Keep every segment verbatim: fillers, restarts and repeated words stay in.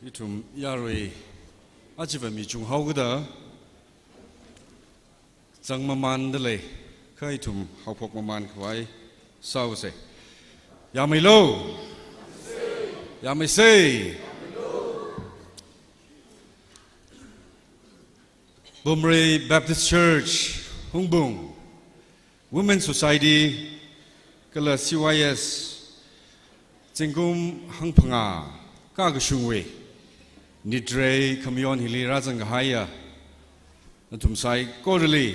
Ithum yarui achiva mi chunghaokida zangmamānda lei, kha ithum haophokmamān khavai sāusa. Yāmeilo. Yāmeisa. Bumrei Baptist Church, Hungpung Women Society, kala C Y S, zingkum hangphangā kakashungwui nitrei khamayon hili rāzang kahaiya nathum saikorali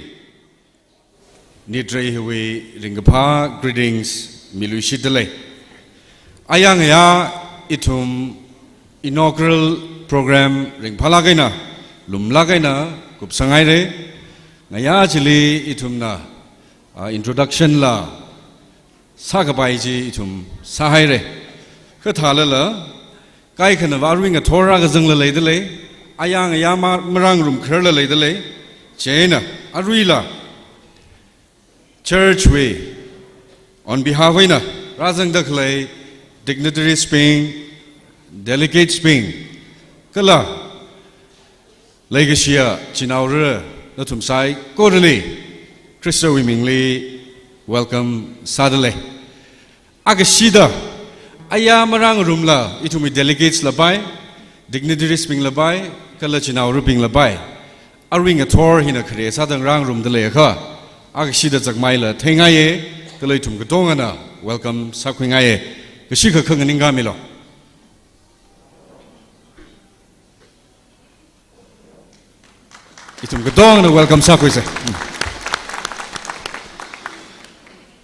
nitrei hiwui ringkaphā greetings miluishitda lei. Aya ngayā ithum inaugural program ringphālāk eina, lumlāk eina kupsanghaira. Ngayā chili ithumna, ah, introduction la sākapai chi ithum sāhaira. Kha thālala, kaikhanava arui ngathor rākazangla leida lei, aya ngayā ma-, marāngarum khararla leida lei, chieina aruila church wui on behalf eina rāzangda khalei dignitaries bing, delegates bing, kala leikashiya chinaora nathum saikorali Khristawui mingli welcome sāda lei. Akashida, aya marāngarumla ithumwui delegates lapai, dignitaries bing lapai, kala chinaorabing lapai, arui ngathor hina khare sāda ngarāngarumda leiakha, akashida zakmeila theingaiya, kala ithum katongana welcome sākhuingaiya. Kashikha kha nganingkāmilo. Ithum katongana welcome sākhuisa. Hmm.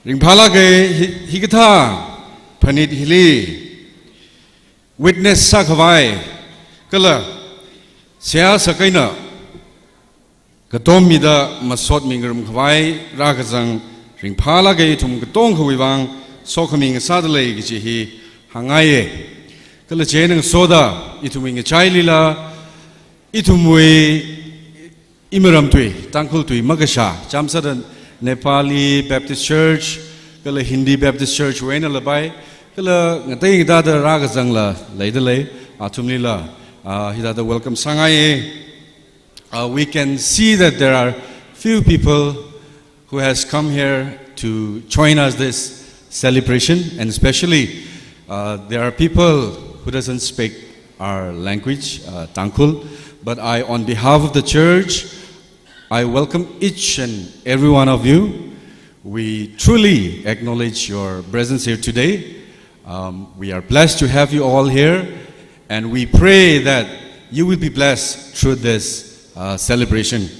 Ringphālāka hi, hikathā phanit hili witness sākhavai, kala seihā sākahaina katom mida masot mingarum khavai rākazang ringphālāka, ithum katongkhawui vang sokhami ngasāda lei kaji hi hāngngaiya. Kala chieina ngasoda ithumwui ngachailila, ithumwui imaram tui, Tangkhul tui makashā, chāmsāda Nepali Baptist Church, kala Hindi Baptist Church wui eina lapai, kala ngatei ngatāda rākazangla leida lei, athumlila, ah, hithāda welcome sāngaiya. Uh, we can see that there are few people who has come here to join us this celebration, and especially, uh, there are people who doesn't speak our language, uh, Tangkhul. But I, on behalf of the church, I welcome each and every one of you. We truly acknowledge your presence here today. Um, we are blessed to have you all here, and we pray that you will be blessed through this, uh, celebration.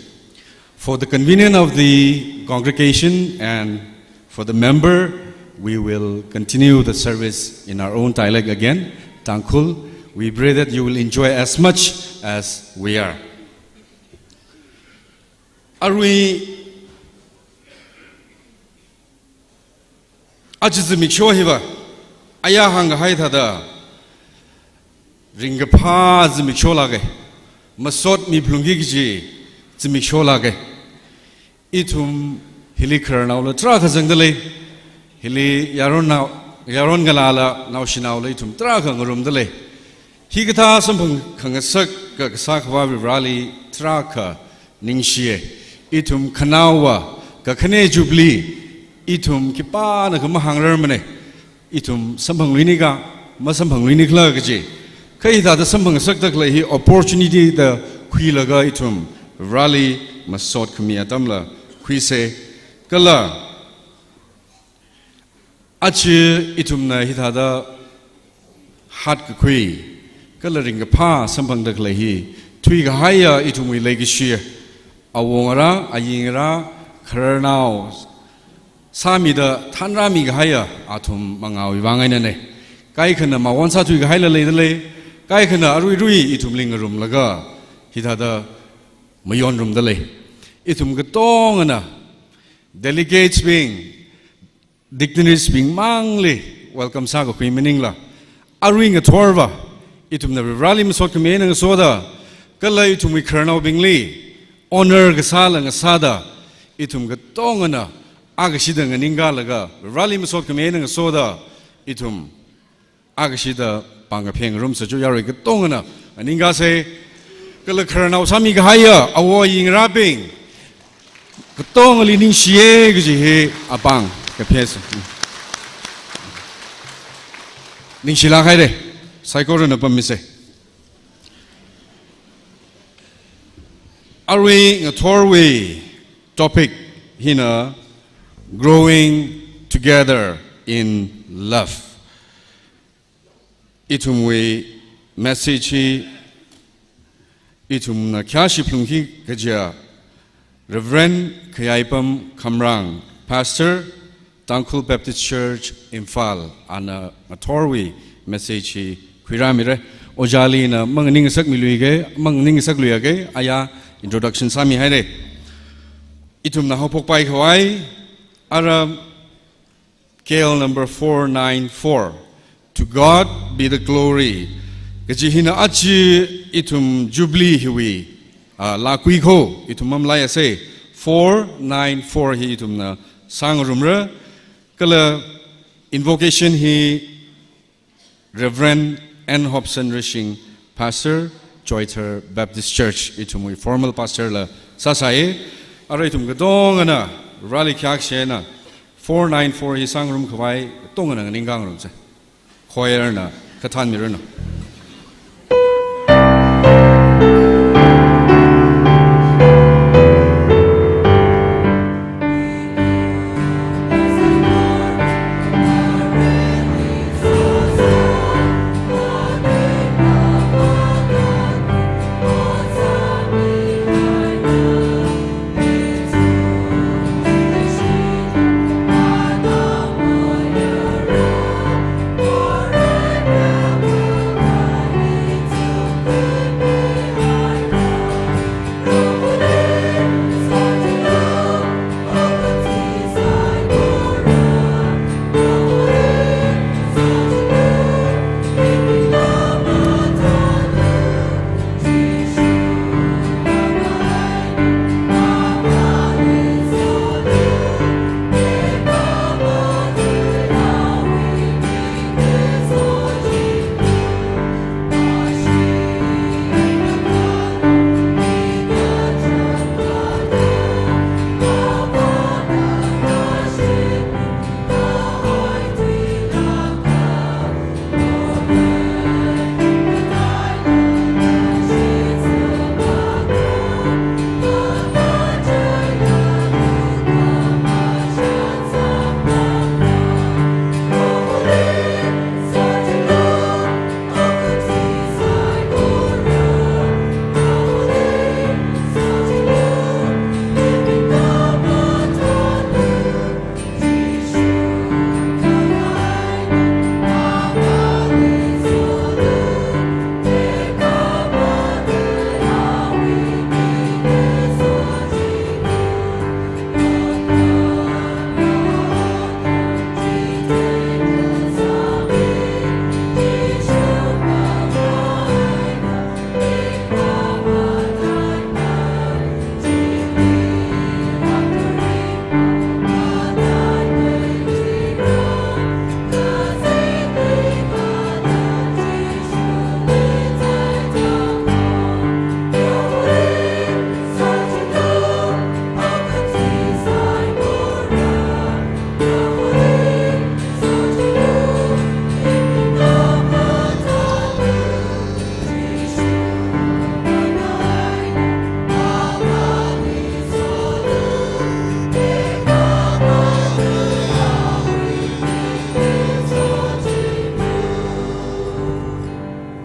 For the convenience of the congregation and for the member, we will continue the service in our own dialect again, Tangkhul. We pray that you will enjoy as much as we are. Arui aja zimiksho hiva, aya hāngkahai thāda, ringkaphā zimiksho lāka, masot miphalungki kaji zimiksho lāka. Ithum hili khararnaola tarākha zangda lei, hili yaronnao, yaron ngalāla naoshinaola ithum tarākha ngarumda lei. Hikathā samphang khangasak ka kasā khavā Varivarāli tarākha ningshiya. Ithum khanaowa kakhane Jubilee, ithum khipānakha mahāngrarmana. Ithum samphangluini ka, masamphangluini khala kaji. Kha hithāda samphangngasakda khalei hi opportunity da khuilaga ithum Varivarāli masot khami atamla khuisa. Kala aja ithumna hithāda hatkakhui kala ringkaphā samphangda khalei hi thuikahaiya ithumwui leikashi, awongarā, ayingarā, khararnao sāmida thanrāmi kahaiya athum mangāwui vang einana. Kaikhana mawon sāthuikahaila leida lei, kaikhana aruirui ithumli ngarumlaga hithāda mayonrumda lei. Ithum katongana delegates bing, dignitaries bing mangli welcome sākakhui maningla, arui ngathorva ithumna Varivarāli masot khami eina ngasoda, kala ithumwui khararnaobingli honor kasāla ngasāda, ithum katongana akashida nganingkalaga Varivarāli masot khami eina ngasoda, ithum akashida pāng kapheng ngarumsa chu yarui katongana Nganingkasei, kala khararnao sāmikahaiya awo ayingarābing, katongali ningshiya kaji hi apāng kaphesa. Ningshilāk haira, saikorana pammisei. Arui ngathorwui topic hina Growing Together in Love. Ithumwui message hi ithumna khayāshi phalungki kajiya Reverend Khayaipam Khamrang, Pastor, Tangkhul Baptist Church, Imphal, ana ngathorwui message hi khuirāmira. Ojālina manganing ngasakmiluiga, manganing ngasakluiakha, aya introduction sāmihaira. Ithumna haophokpai khavai, ara K L number four nine four, To God Be the Glory kaji hina aja ithum Jubilee hiwui, ah, laa kui kho ithum mamalaiasei, four nine four hi ithumna sāngarumra, kala invocation hi Reverend N Hobson Rishing, Pastor, Choithar Baptist Church, ithumwui formal pastor la sāsai. Ara ithum katongana rali khayākashena four nine four hi sāngarum khavai katongana nganingkā ngarumsei. Choir na kathānmiranu.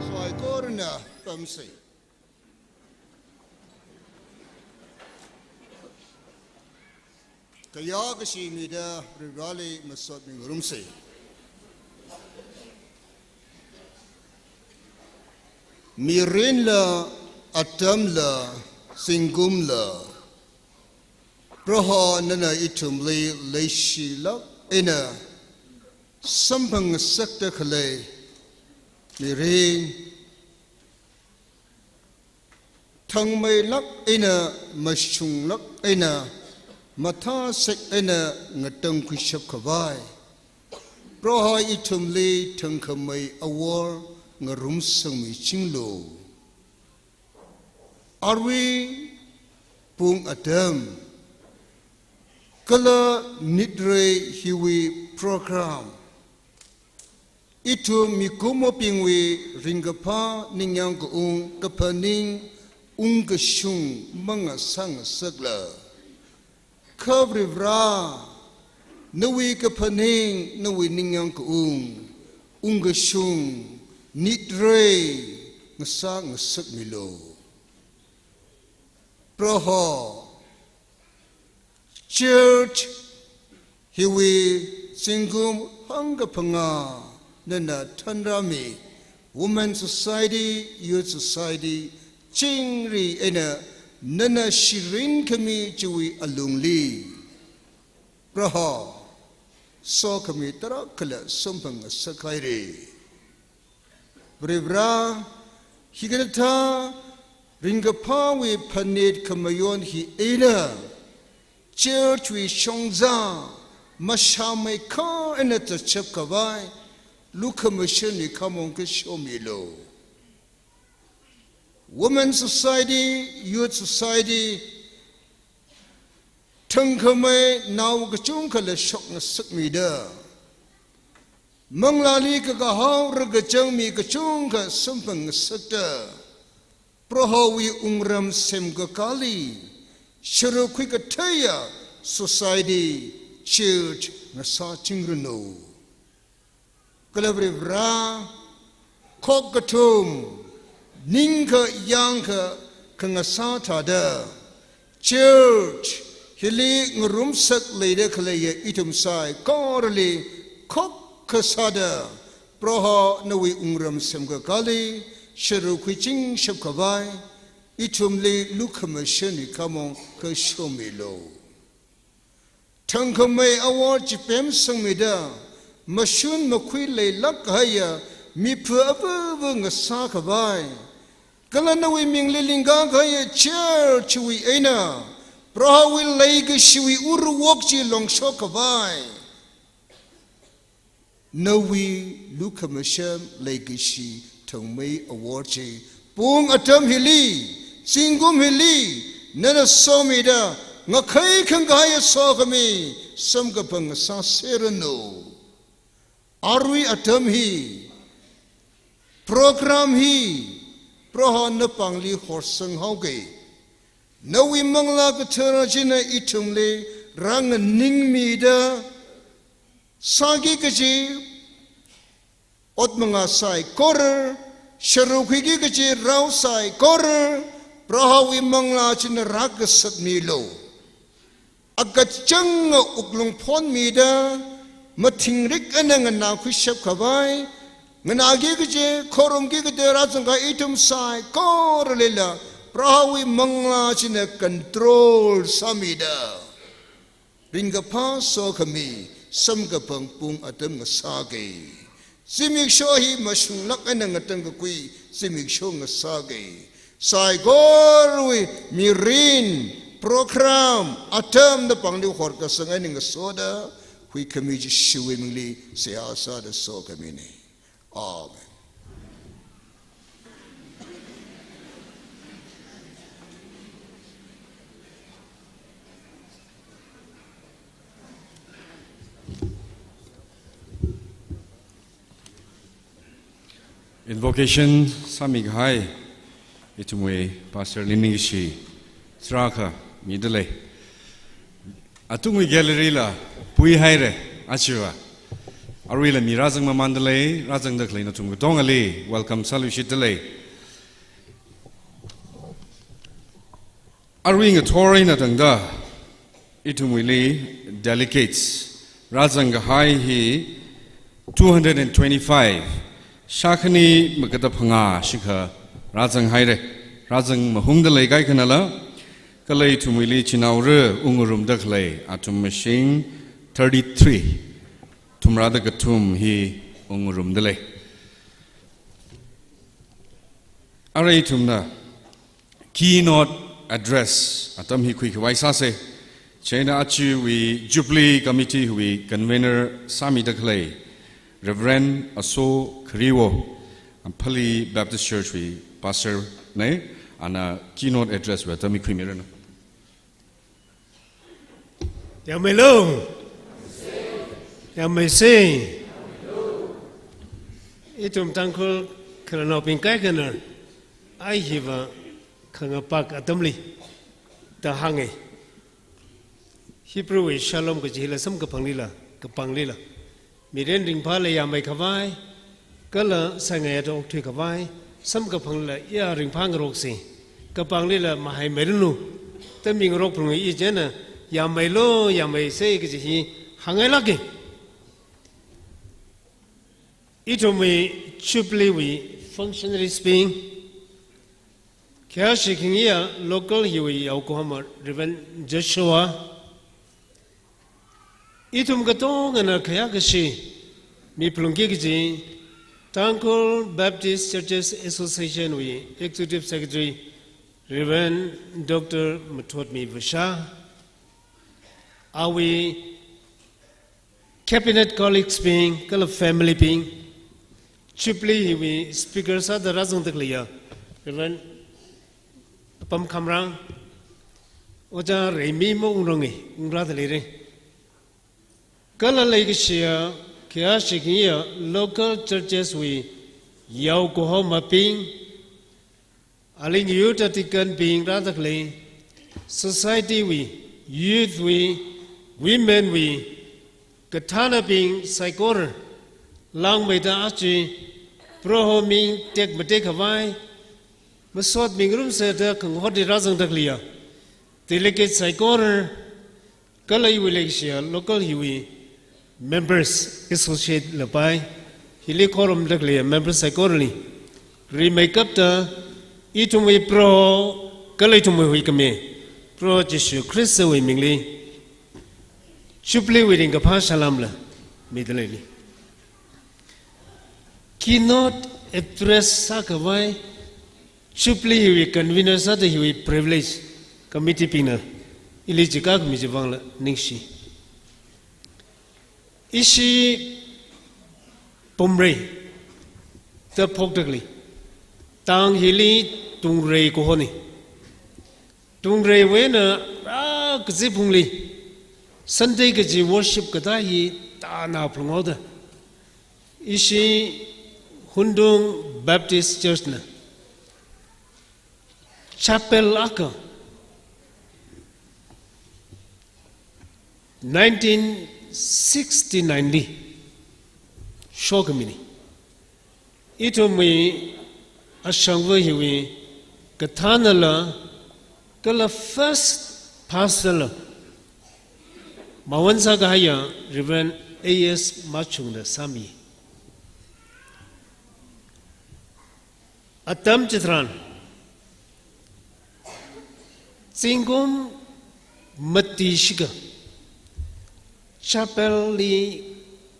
Saikorana pamsei. Kayākashi mida Varivarali masotmi ngarumsei. Mirinla, atamla, zingkumla, Proho nana ithumli leishilāk eina samphang ngasakta khalei mirin, thangmeilāk eina, mashunglāk eina, mathāsek eina ngatangkhuishap khavai Proho ithumli thangkhamei awor ngarumsangmichinglu. Arui pung atam kala nitrei hiwui program, ithum mikumobingwui ringkaphā ningyāng kaung kaphaning ungkashung mangasāngasakla, kha Varivarā, nawui kaphaning, nawui ningyāng kaung ungkashung nitrei ngasāngasakmilu. Proho, church hiwui zingkum hangkaphangā nana thanrāmi, Women Society, Youth Society, chingri eina nana shirin khami chiwui alungli, Proho, sokhami tarākhala samphang ngasakhaira. Varivarā, hikathā ringkaphāwui phanit khamayon hi eina, church wui shongza mashāmeikha eina tatchap khavai lukhamashanwui khamong kashokngasakmida, manglāli kakahao rakachangmi kachungkha samphang ngasakta, Prohowui wungram semkakāli sharuk khuikatheiya society, church ngasāchingranu. Kala Varivarā, khok kathum, ningkha yangkha khangasā thāda, church hili ngarumsak leida khaleiya ithum saikorali khokkha sāda, Proho nawui wungram semkakāli sharuk khuichingshap khavai ithumli lukhamashanwui khamong kashokmilu. Thangkhamei awor chipemsangmida, mashun makhui leilāk kahaiya mipha avava ngasā khavai, kala nawui mingli lingkā kahaiya church wui eina Prohowui leikashiwui urwok chi longshok khavai, nawui lukhamashan leikashi thangmei awor chi pung atam hili, zingkum hili, nana somida, ngakhai khangahai sokhami samkaphang ngasāseranu. Arui atam hi, program hi, Proho napāngli horsanghaoga. Nawui Manglā Kathara china ithumli rānganingmida, sāki kaji ot mangā saikora, sharuk khuiki kaji rao saikora, Prohowui Manglā china rākasakmilu. Akachanga wuklung phonmida, mathingrik eina nganākhuishap khavai, nganāki kaji, khorumki kaji rāzangkahai ithum saikoralila, Prohowui Manglā china control sāmida, ringkaphā sokhami samkaphang pung atam ngasāga. Zimiksho hi mashunglāk eina ngatangkakhui zimiksho ngasāga. Saikorawui mirin, program, atam napāngli horkasang eina ngasoda, huikhami Jishuwui mingli seihā sāda sokhamina. Amen. Invocation sāmikahai ithumwui pastor li ningshi tharākha midalei. Atungwui gallery la puihaira, achiva. Aruila mi rāzang mamandalei, rāzangda khalei nathum katongali welcome sāluishitdalei. Arui ngathor eina tangda, ithumwuili delegates rāzangkahai hi two hundred and twenty-five, shākhani magada phangā shikha rāzanghaira, rāzang mahungdalei kaikhanala, kala ithumwuili chinaora ungngarumda khalei athum mashing thirty-three, thumrāda kathum hi ungngarumdalei. Arui ithumna keynote address atam hi khuikhavai sāsa. Chieina achiwui Jubilee Committee wui convener sāmida khalei Reverend Aso Khariwo, Ampali Baptist Church wui pastor na, Ana keynote address wui atam mikhuimiranu. Yangmeilo. Yangmeisei. Ithum Tangkhul khararnaobing kaikhana, ai hiva khangapak atamli da hānge. Hebrew wui shalom kaji hila samkaphanglila, kapanglila, mirin ringphāla yangmei khavai, kala sāngaida okthui khavai, samkaphanglila iya ringphāngarokse, kapanglila mahaimiranu, da mingarok phalunga. I chieina, yangmeilo, yangmeisei kaji hi hāngngailāke. Ithumwui Jubilee wui functionaries bing, khayāshi khangayi local hiwui yaokahoma Reverend Joshua, ithum katongana khayākashi miphalungki kaji Tangkhul Baptist Churches Association wui Executive Secretary Reverend Doctor Mathotmi Vasha, awui cabinet colleagues bing, kala family bing, Jubilee hiwui speaker sāda rāzangda khaleiya Reverend Apam Khamrang, Ojā Reimi ma ungrange, ungrāda leire. Kala leikashiya, khayāshi khangayi local churches wui yaokahomabing, aling youth deacon bing rāda khalei, society wui, youth wui, women wui, kathānabing saikora, langmeida aja Proho ming tekmatek khavai, masot mingarumseda khangahotli rāzangda khaleiya delegate saikora, kala iwui leikashiya local hiwui members, associate lapai, hili khorumda khaleiya members saikorali rimeikapta, ithumwui Proho kala ithumwui huikhami Proho Jishu Khristawui mingli Jubilee wui ringkaphā salām la mida leili. Keynote address sākhavai, Jubilee hiwui convener sāda hiwui privilege committee bingna ili chikākhami chiwui vangla ningshi. Ishi Pumrei da phokda khalei, tang hili Tungrei kahone. Tungreiwui eina rā kaziphungli Sunday kaji worship katā hi tāna phalunghaoda, ishi Hundung Baptist Church na chapel akha nineteen sixty-nine li shokhamine. Ithumwui ashangva hiwui kathānala kala first pastor la mawun sākahaiya Reverend A S Machungna sāmi. Atam chitharan, zingkum mati shikha chapel li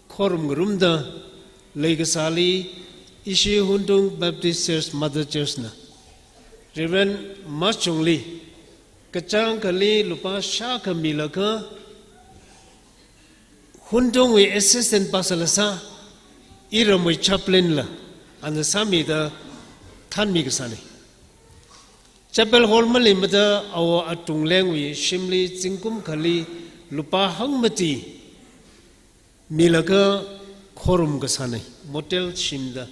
khorum ngarumda leikasāli, ishi Hundung Baptist Church Mother Church na Reverend Machungli kachāng akhali lupā shākha milaga, Hundungwui assistant pastor la sā, iramwui chaplain la ana sāmida thanmi kasāne. Chapel hall maleimada awo atunglengwui shimli zingkum akhali lupā hangmati milaga khorum kasāne, motel shimda.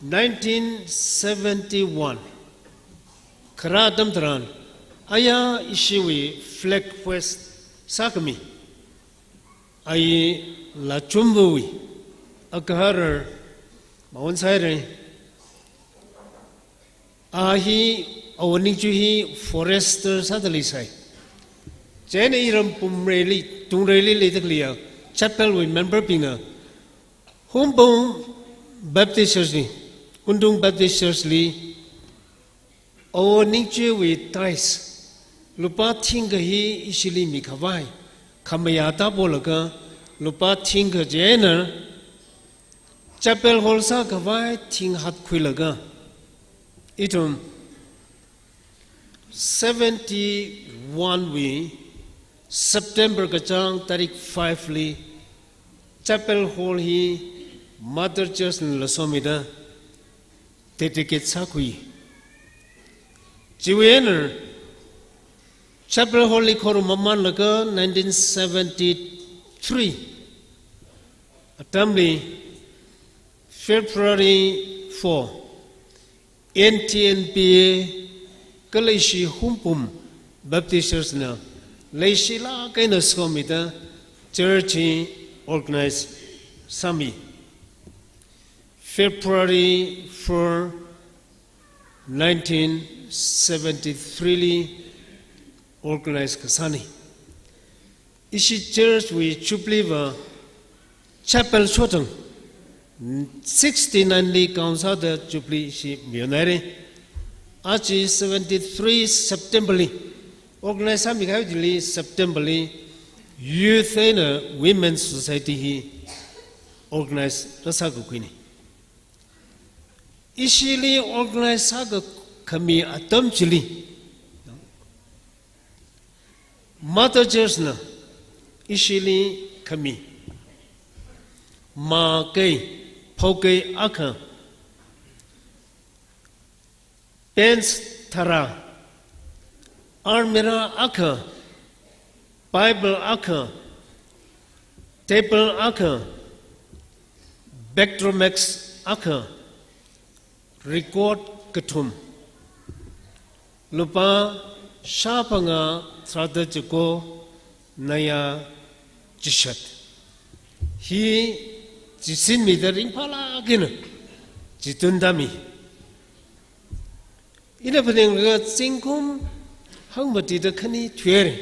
Nineteen seventy-one, kharā atam tharan, aya ishiwui flag hoist sākhami, ai Lachumvawui agaharar mawun sāhaire. A hi, awo Ningchui hi forester sāda leisai. Chieina iram Pumreili, Tungreili leida khaleiya chapel wui member bingna Hundung Baptist Church li, Hundung Baptist Church li, awo Ningchuiwui tithes lupā thingkha hi ishili mikhavai khamayā tāpolaga, lupā thingkha chieina chapel hall sākhavai thing hatkhuilaga, ithum seventy-one wui September kachāng tarik five li chapel hall hi Mother Church na lasomida, Dedicate sākhui. Chiwui eina Chapel Hall li khorum mamānlaga nineteen seventy-three atamli February four, N T N B A kala ishi Hungpung Baptist Church na leishilāk eina somida church hi organize sāmi. February four, nineteen seventy-three li organize kasāna. Ishi church wui jubilee va chapel shotang sixty-nine li count sāda jubilee ishi mayonhaira. Aja seventy-three September li organize sāmikahai chili September li youth eina women society hi organize rāsākakhuina. Ishili organize sākakhami atam chili Mother Church na ishili khami makei, phokei akha, bench tharā, almirah akha, Bible akha, table akha, Vectromax akha, record kathum, lupā shāphangā tharāda chiko naya chishat hi chisinmida ringphālāk eina chitungda mi. Ina phaninglaga zingkum hangmatida khani thuihaira.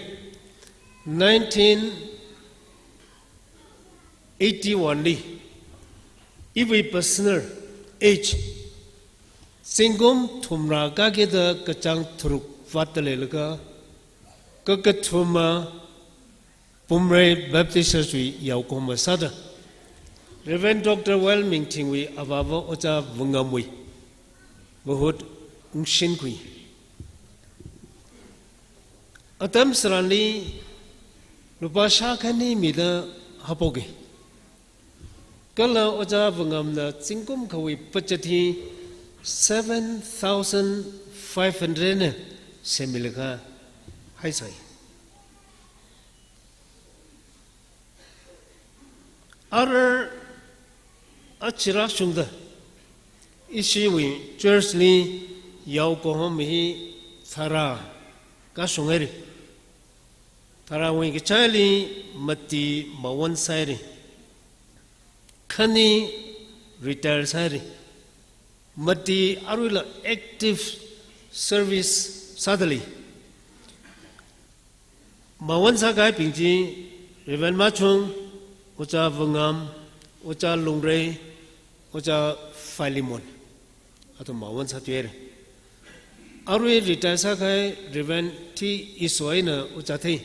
Nineteen eighty-one li iwui personal age zingkum thumrā kakida kachāng tharuk vātda leilaga, kakathuma Pumrei Baptist Church wui yaokahoma sāda, Reverend Doctor Wal Mingthing wui avāva Ojā Vungamwui mahut ungshinkhui. Atam tharanli lupā shākhani mida haophoka. Kala Ojā Vungamna zingkum akhawui budget hi seven thousand five hundred na semmilaga haisai. Ara achi rāshungda ishiwui church li yaokahoma hi tharā kashunghaira. Tharāwui kachaili mati mawon sāhaira. Khani retire sāhaira. Mati aruila active service sāda lei. Mawon sākahaibing chi Reverend Machung, Ojā Vungam, Ojā Lungrei, Ojā Philemon. Athum mawon sāthuihaira. Arui retire sākahai Reverend T Iswa eina Ojā Thei.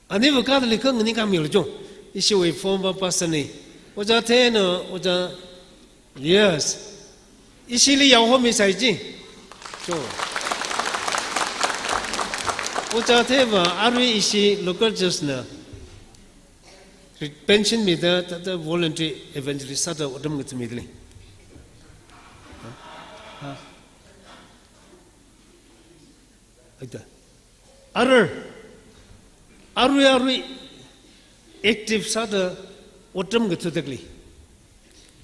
Aniva kathāda lei kha nganingkāmilu jo. Ishiwui former pastor na. Ojā Thei eina Ojā, yes. Ishili yaohomisai ji. Jo. Ojā Theiva arui ishi local church na pension mida thāda voluntary evangelist sāda otram ngathāmida lei. Ha? Ha? Aita. Arui, arui, arui active sāda otram ngathāda lei.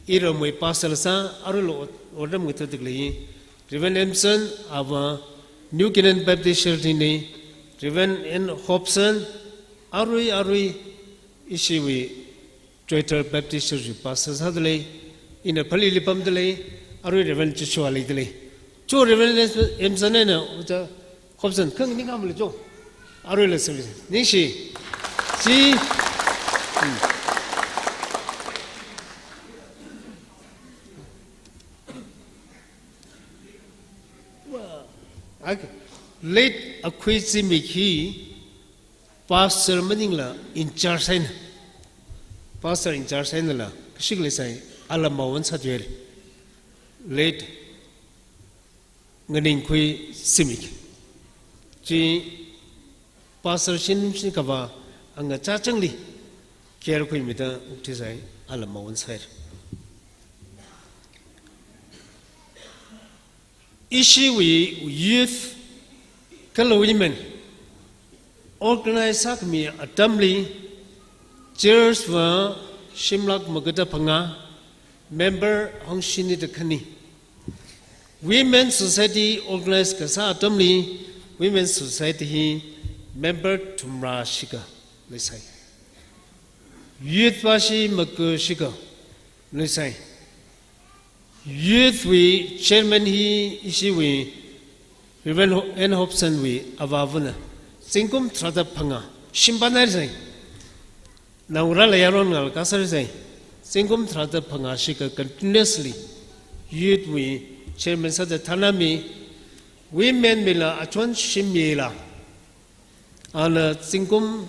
Iramwui pastor sā aruila ot-, otram ngathāda lei. Reverend Emerson, ava New Canaan Baptist Church na, Reverend N Hobson, arui, arui ishiwui Choithar Baptist Church wui pastor sāda lei, ina Phalili pamda lei, arui Reverend Joshua leida lei. Jo Reverend Emerson eina Ojā Hobson kha nganingkāmilu jo. Aruila service. Ningshi. Ji. Hmm. Okay. Late Akhui Zimik hi pastor maningla in charge eina, pastor in charge einala kashik leisai, ala mawon sāthuihaira. Late Nganingkhui Zimik. Chi pastor shin shinkava anga chachangli care khuimida wukthisai, ala mawon sāhaira. Ishiwui youth kala women organize sākhami atamli, church va shimlak magada phangā, member hongshini da khani. Women society organize kasā atamli, women society hi member thumrā shikha leisai. Youth va shim maga shikha leisai. Youth wui chairman hi ishiwui Reverend Ho-, N Hobson wui avāvana. Zingkum tharāda phangā shimpan haisai. Naongarā la yaron ngal kasā haisai. Zingkum tharāda phangā shikha continuously youth wui chairman sāda thānami, women mila achon shimila ana zingkum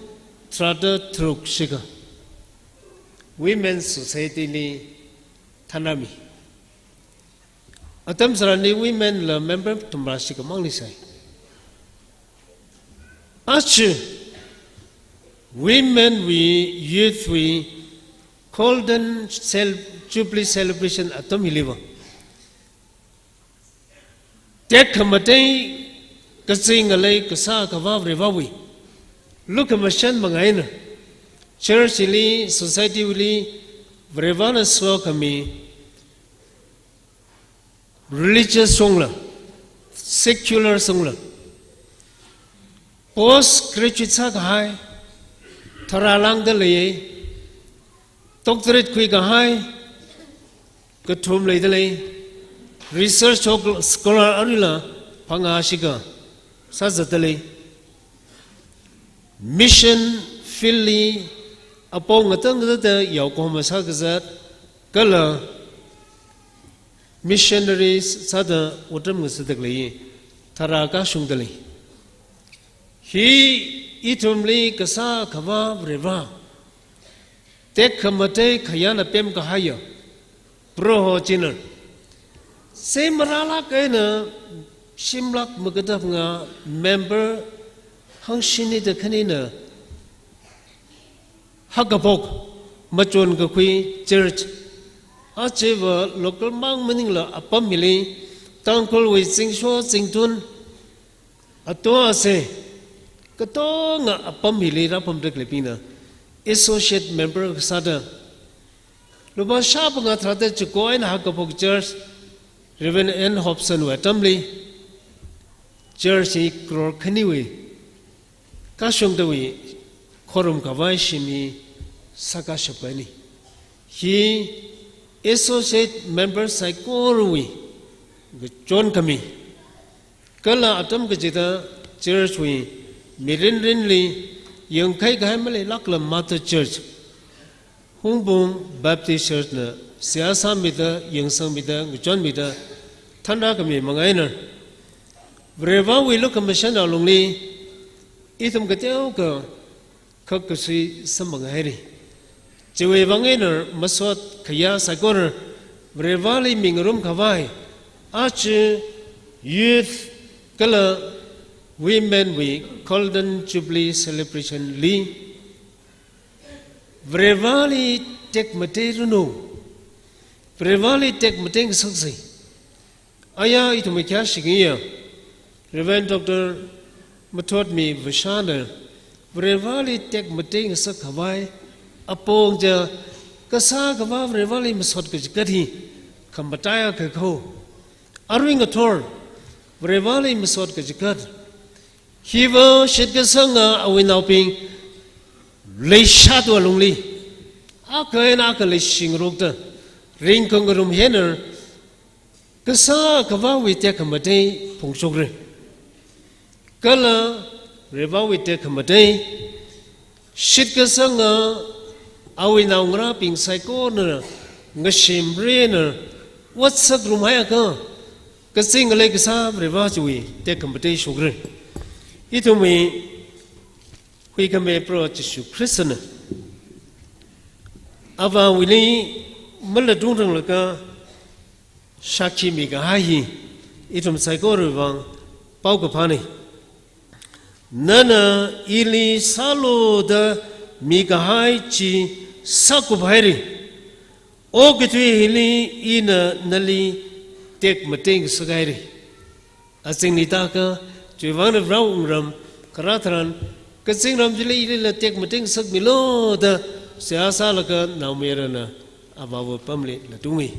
tharāda tharuk shikha women society li thānami. Atam tharanli women la member thumrā shikha mang leisai. Aja women wui, youth wui Golden Cel-, Jubilee Celebration atam hiliva tekhamatei, kazing ngalei, kasā akhava Varewui lukhamashan manga eina, church li, society li, Varena sokhami religious songla, secular songla, post graduate sākahai tharā lāngda lei, doctorate khuikahai kathum leida lei, research scholar aruila phangā shikha sāzatda lei. Mission field li apong ngatang ngatada yaokahoma sākazat, kala missionaries sāda otram ngasakda lei, tharā kashungda lei. Hi ithumli kasā akhava Vare, tekhamatei khayāna pemkahaiya Proho china, sāmarālāk eina shimlak magada phangā member hongshini da khanina, haokaphok machonkakhui church, ajava local mang maningla apam hili, Tangkhulwui zingsho zingtun, ato ase, katonga apam hili rāpamda khaleibingna associate member kasāda, lupā shāphangā tharāda chiko eina haokaphok church, Reverend N Hobson wui atamli, church hi crore khaniwui kashungdawui khorumkhavai shim hi sākashap kahaina. Hi associate member saikorawui kachonkhami. Kala atam kachida church wui mirin rinli yangkhaikahai maleilākla mother church, Hungpung Baptist Church na seihā sāmida, yangsangmida, ngachonmida, thanrākhami manga eina, Varewui lukhamashan alungli ithum kateokha khak kasui samphanghaira. Chiwui vang eina masot khayā saikora Vareli mingarumkhavai, aja youth kala women wui Golden Jubilee Celebration li Vareli tekmatei ranu, Vareli tekmatei ngasaksei. Aya ithum khayā shingya, Reverend Doctor Mathotmi Vashana, Vareli tekmatei ngasakkhavai apong ja, kasā akhava Vareli masot kachigat hi khamataiya kakho. Arui ngathor Vareli masot kachigat, hiva shitkasanga awui naobing leishātwa lungli, akha eina akha leishingarokta, ringkhangarum hi eina, kasā akhavawui tekhamatei phungshokra. Kala Varewui tekhamatei, shitkasanga awui naongarābing saikora ngashimrina, ot sāngarum haiakha, kazing ngalei kasā Vare chiwui tekhamatei shokra. Ithumwui huikhami Proho Jishu Khristana Avāwuili malatungranglakha shākhi mikahai hi ithum saikorawui vang paokaphāna. Nana ili sālu da mikahai chi sākuphaira. Okathui hili ina nali tekmatei ngasakhaira. Azingli tākha, chiwuivang Varewui wungram, kharā tharan, kazingram chili ilila tekmatei ngasakmilu da, seihā sālaga naomayarana avāva pamli latungmi.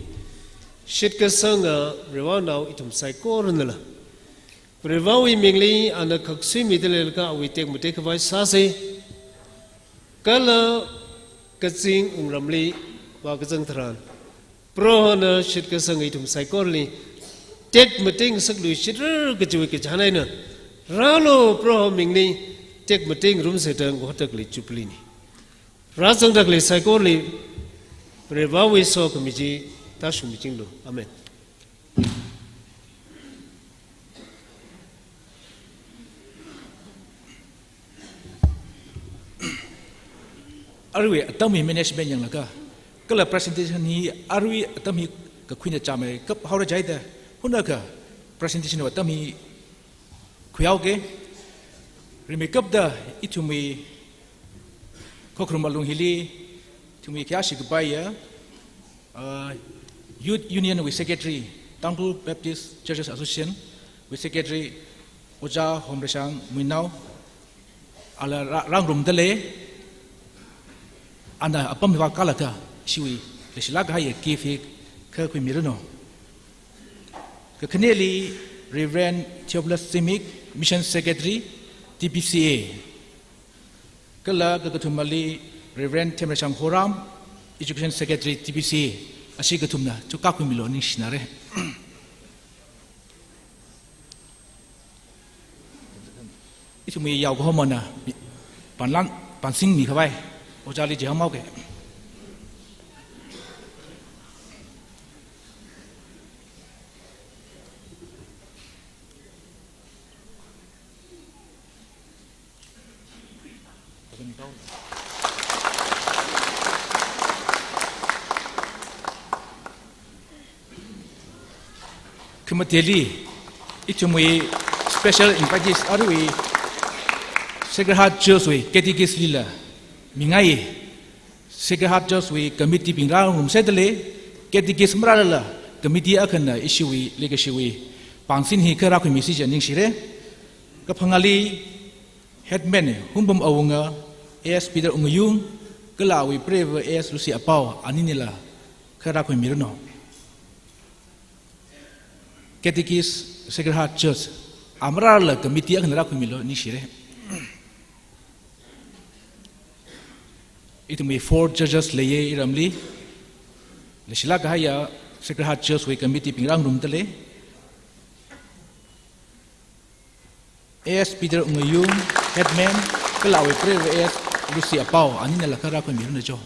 Shitkasanga Varewui nao ithum saikoranala, Varewui mingli ana khaksui mida leilaga awui tekmatei khavai sāsa. Kala kazing wungramli vākazang tharan, Prohona shitkasang ithum saikorali tekmatei ngasakluishitra kajiwui kachihān eina, rālu Proho mingli tekmatei ngarumsa da ngahotakli Jubilee ni. Rāzangda khalei saikorali Varewui sokhami chi tāshungmichinglu. Amen. Aruiwui atam hi management yanglaga, kala presentation hi aruiwui atam hi kakhuina chāmei kap haora jihaida, hunakha presentation wui atam hi khuihaoga. Rimeikapta ithumwui khokharum alung hili, ithumwui khayāshi kapaiya, uh, Youth Union wui Secretary, Tangkhul Baptist Churches Association wui Secretary, Ojā Homreishang Muinao, ala rā-, rāngarumda lei, ana apam hi vākalaga, ishiwui leishilāk kahaiya gift hi khakhuimiranu. Kakhaneli Reverend Theophilus Zimik, Mission Secretary, T B C A. Kala kakathumali Reverend Themreishang Horam, Education Secretary, T B C A. Ashi kathumna chukakhuimilu ningshinare. Ithumwui yaokahomana panlan, pansing mikhavai, Ojāli chihānhaoga. Khamateli, ithumwui special invitees aruiwui Sacred Heart Church wui catechist lila mingai. Sacred Heart Church wui committee bing rāngarumsa da lei, catechist marālala committee akhana ishiwui leikashiwui pangsin hi kha rākhuimisa jiakha ningshire. Kaphangali headman Humbum Awunga, A S Peter Wungayung, kala awui preiva A S Lucy Apao aninila kha rākhuimiranu. Catechist, Sacred Heart Church, a marālala committee akhana rākhuimilu ningshire. Ithumwui four churches leiya iramli. Leishilāk kahaiya Sacred Heart Church wui committee bing rāngarumda lei. A S Peter Wungayung, headman, kala awui preiva A S Lucy Apao aninala kha rākhuimiranu jo.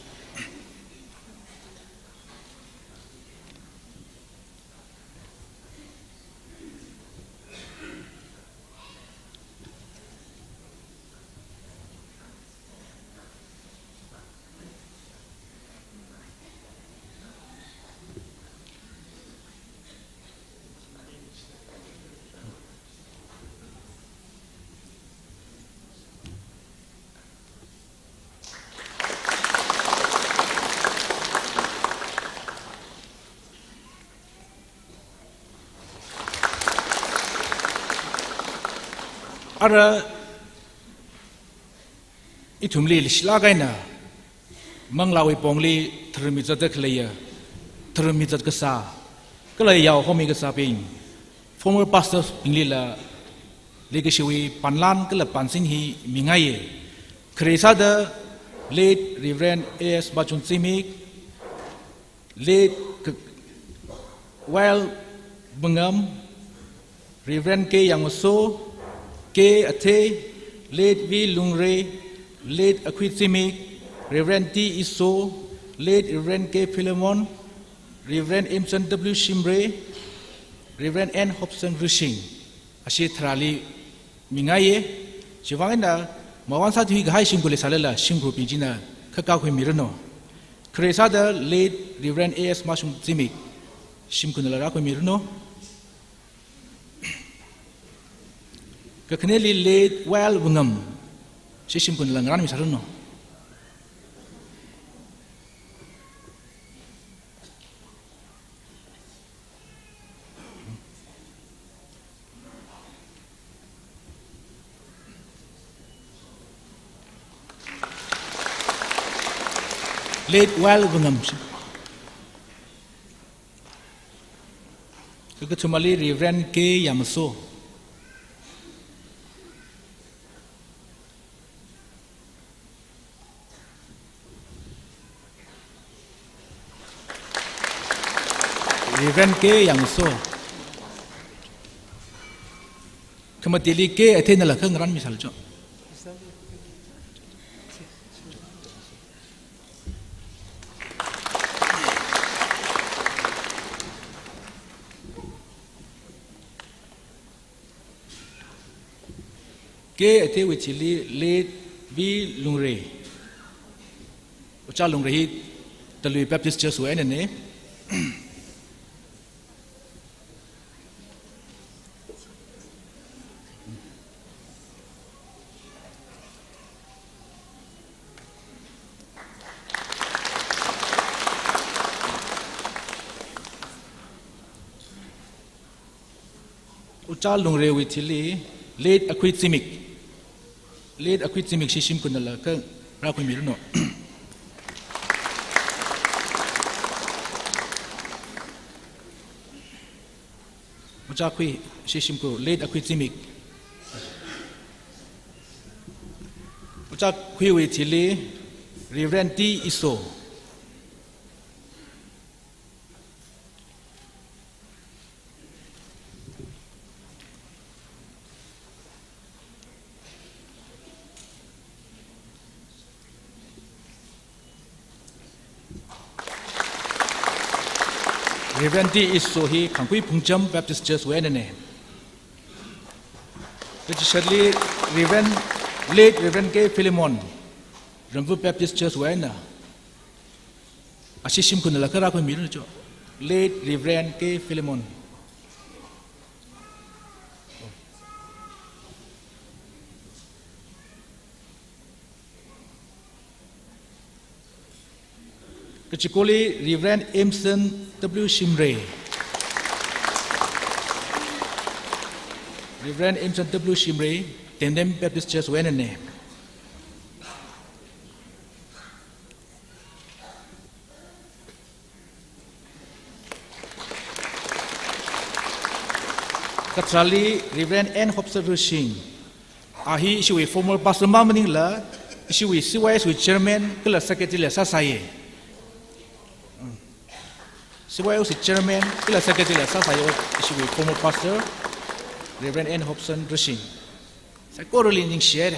Ara ithumli leishilāk eina manglāwui pongli tharmi zatda khaleiya, tharmi zat kasā, kala yaohomi kasābing, former pastors binglila leikashiwui panlan kala pansin hi mingaiya. Khare sāda late Reverend A S Machun Zimik, late K-, Wael Bungam, Reverend K Yangmaso, K Athei, late V Lungre, late Akhui Zimik, Reverend T Iso, late Reverend K Philemon, Reverend Emson W Shimray, Reverend N Hobson Rushing. Ashi tharāli mingaiya. Chiwuivang eina mavān sāthui kahai shimkhur leisālala shimkhurbing china kha kakhuimiranu. Khare sāda late Reverend A S Mashung Zimik shimkhurnala rākhuimiranu. Kakhaneli late Wael Bungam, ishi shimkhurnala ngarānmisāranu. Late While Vangam. Kakathumali Reverend K Yamaso. Reverend K Yangso. Khamatili K Athei nala khangaran misālu cho. K Atheiwui thili late V Lungrei. Ojā Lungrei hi Talui Baptist Church wui einana. Ojā Lungreiwui thili late Akhui Zimik. Late Akhui Zimik shishim kunala kha rākhuimiranu. Ojā Akhui shishim ku, late Akhui Zimik. Ojā Akhuiwui thili Reverend T Iso. Reverend T Iso hi Khangkhui Phungcham Baptist Church wui einana. Kachishatli Reverend, late Reverend K Philemon, Ramvu Baptist Church wui eina. Ashishim kunala kha rākhuimiranu cho. Late Reverend K Philemon. Kachikoli Reverend Emerson W Shimray. Reverend Emerson W Shimray, Tendem Baptist Church wui einana. Katharali Reverend N Hobson Rushing. A hi ishiwui former pastor mā maningla, ishiwui C Y S wui chairman kala secretary la sāsāya. C Y S wui chairman kala secretary la sāsāya, ishiwui former pastor Reverend N Hobson Rushing. Saikorali ningshihaira.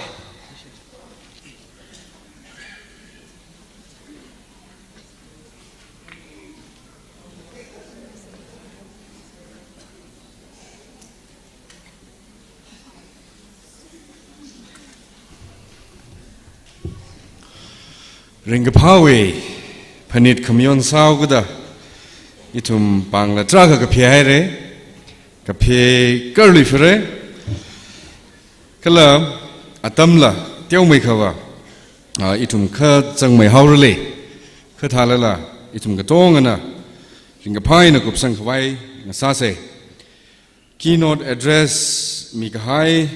Ringkaphāwui phanit khamayon sāhaokida, ithum pāngla tarākha kaphāhaira, kaphā karli phāra, kala atamla teomeikha va, a, ithum kha zangmeihaorala, kha thālala, ithum katongana ringkaphā eina kupsangkhavai ngasāsa. Keynote address mikahai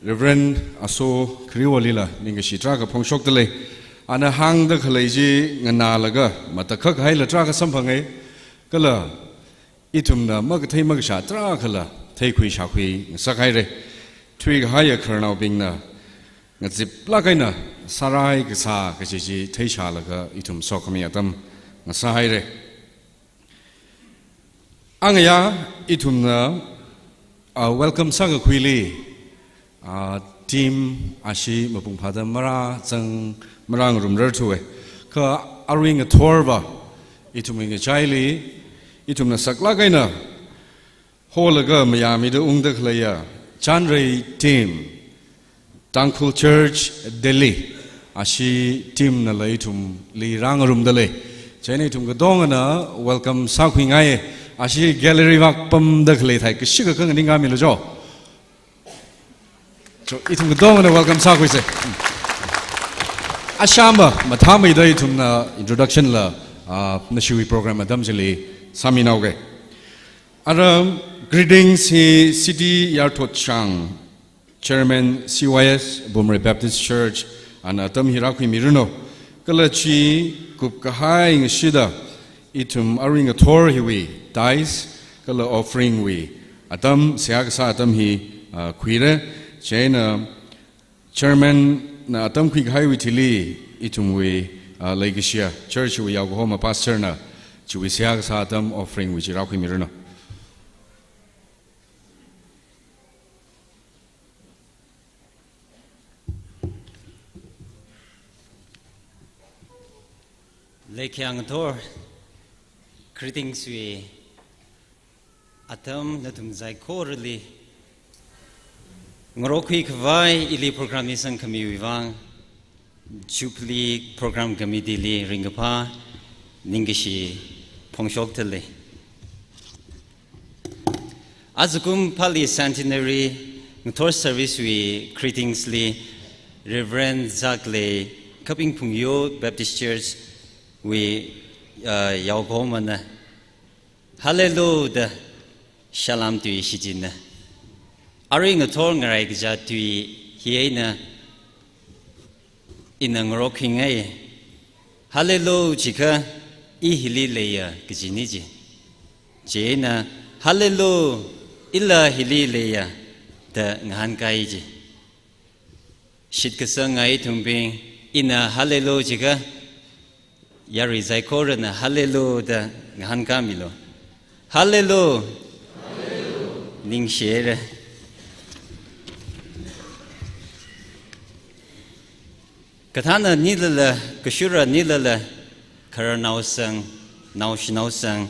Reverend Aso Khariwalila ningkashi tarākha phongshokdalei. Ana hāngda khalei chi nganālaga matakhak haila tarākha samphanga. Kala ithumna makathei makashā tarākhala theikhui shākhui ngasakhaira. Thuikahaiya khararnaobingna ngaziplāk eina sārai kasā kaji chi theishālaga ithum sokhami atam ngasāhaira. Angayā ithumna, a, welcome sākakhuili, a, team ashi mapung phāda marāzang marāngarumrarthuwa. Kha arui ngathorva ithumwui ngachaili ithumna saklāk eina holaga mayāmida ungda khaleiya Chanrei team, Tangkhul Church Delhi, ashi team nala ithumli rāngarumdalei. Chieina ithum katongana welcome sākhuingaiya. Ashi gallery vak pamda khalei thai kashikha khanganing ngamilu cho. Cho, ithum katongana welcome sākhuisa. Ashāma mathāmeida ithumna introduction la, ah, nashiwui program atam chili sāminaoga. Ara greetings hi City Yarthotshang, Chairman C Y S, Bumrei Baptist Church, ana atam hi rākhuimiranu. Kala chi kupkahai ngashida ithum arui ngathor hiwui tithes kala offering wui atam, seihā kasā atam hi, ah, khuira. Chieina chairman na atam khuikahaiwui thili ithumwui, ah, leikashiya church wui yaokahoma pastor na chiwui seihā kasā atam offering wui chi rākhuimiranu. Leikashiya ngathor, greetings wui atam nathum saikorali ngarokhui khavai ili program nisang khamiwui vang Jubilee Program Committee li ringkaphā ningkashi phongshokdalei. Ajakum phāli centenary ngathor service wui greetings li Reverend Zaklei Kaping Phungyo Baptist Church wui, uh, yaokahomana Hallelujah da shalom tui shichinna. Arui ngathor ngarai kaja tui hi eina ina ngarokhui ngai. Hallelujah jiakha, "I hili leiya," kajina ji. Chieina, "Hallelujah, ila hili leiya," da ngahānkai ji. Shitkasanga ithumbing, ina hallelujah jiakha, yarui saikorana hallelujah da ngahānkāmilu. Hallelujah! Ningshire. Kathānna nilala, kashura nilala, khararnao sang, naoshinao sang,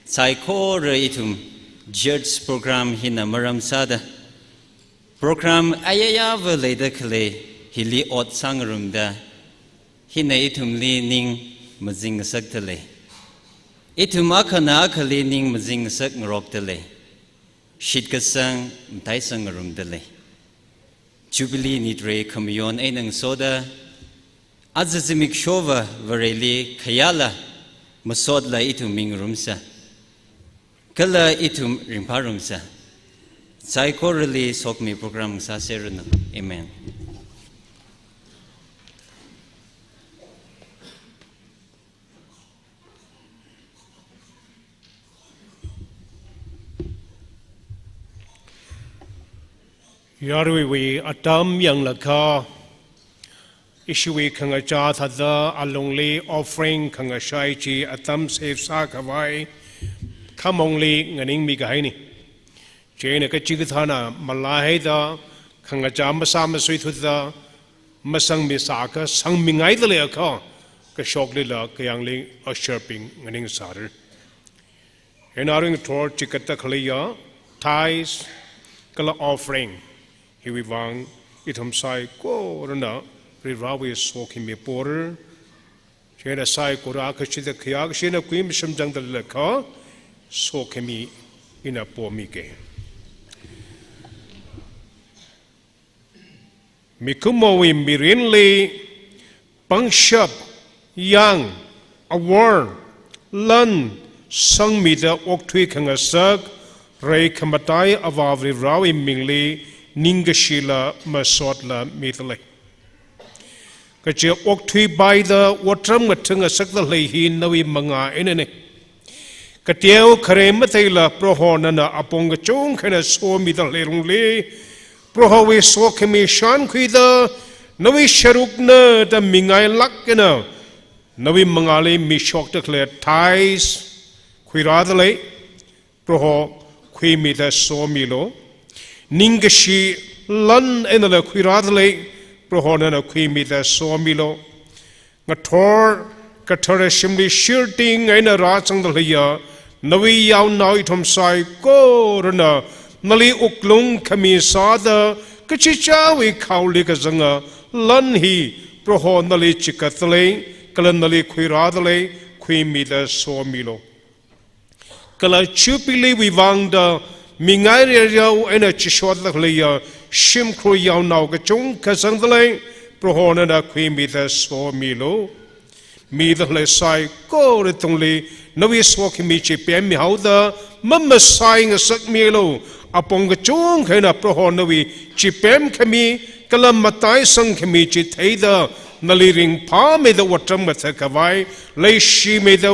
saikora ithum church program hina maram sāda, program ayayāva leida khalei hili ot sāngarumda, hina ithumli ning mazingngasakdalei. Ithum akhana akhali ning mazingngasak ngarokdalei. Shitkasang mataisang ngarumdalei. Jubilee nitre khamayon eina ngasoda, aja zimikshova Vareli khayāla masotla ithum mingarumsa. Kala ithum ringphārumsa. Saikorali sokhami program sāseranu. Amen. Yaruiwui atam yanglakha, ishiwui khangachā thāda alungli offering khangashai chi atam save sākhavai khamongli nganingmi kahaina. Chieina kachikathāna malaihaida khangachā masāmasuithuda masangmisākha sangmingaidalei akha, kashoklila kayāngli usher bing nganingsāra. Ina ringthor chikatta khaleiya tithes kala offering hiwui vang ithum saikorana Varivarawui sokhami pora. Chieina saikora kashida khayākashina khuimi shimjangdalei akha sokhami ina pomike. Mikumowui mirinli pangshap, yāng, awor, lan sangmida okthui khangasak, rei khamatai Avā Varivarawui mingli ningkashila masotla midalei. Kaje okthuipaida otram ngathang ngasakdalei hi nawui mangā einana. Kateo khare matheila Proho nana apong kachungkha eina somidalei lungli, Prohowui sokhami shānkhuida nawui sharukna da mingailāk eina nawui mangāli mishokda khalei tithes khuirādalei, Proho khuimida somilu. Ningkashi lan einala khuirādalei, Proho nana khuimida somilu. Ngathor kathara shimli shirting eina rāzangdaleiya nawui yaonao ithum saikorana nali wuklung khami sāda kachichāwui khaoli kazanga lan hi Proho nali chikatdalei, kala nali khuirādalei, khuimida somilu. Kala Jubilee wui vangda mingai rerao eina chishotdaleiya shimkhur yaonao kachungkha zangdalei, Proho nana khuimida somilu. Midalei saikora tungli nawui sokhami chi pemmihaoda mamasai ngasakmilu. Apong kachungkha eina Proho nawui chipemkhami kala mataisangkhami chi theida nali ringphāmeida otram ngathākhavai, leishimeida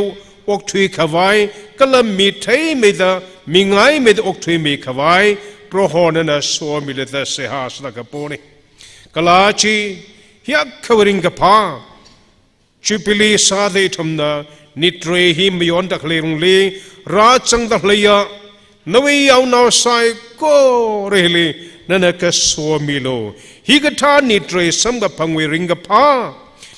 okthuikhavai, kala mi theimeida, mi ngaimeida okthuimikhavai, Proho nana somilu da seihā sāda kapona. Kala chi, hiyākha ringkaphā Jubilee sāda ithumna nitrei hi mayonda khalei lungli, rāzangda khaleiya nawui yaonao saikorali nana kasomilu. Hikathā nitrei samkaphangwui ringkaphā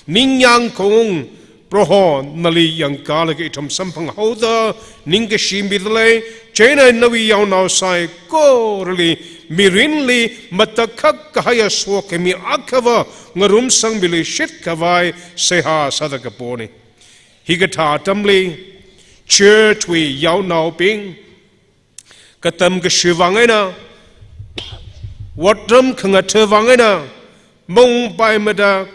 ningyāng khaung Proho nali yangkalaga ithum samphanghaoda ningkashi midalei. Chieina nawui yaonao saikorali mirinli matakhak kahaiya sokhami akhava ngarumsangmiluishit khavai seihā sāda kapona. Hikathā atamli church wui yaonaobing, katam kashi vang eina, otram khangathā vang eina, maungpaimada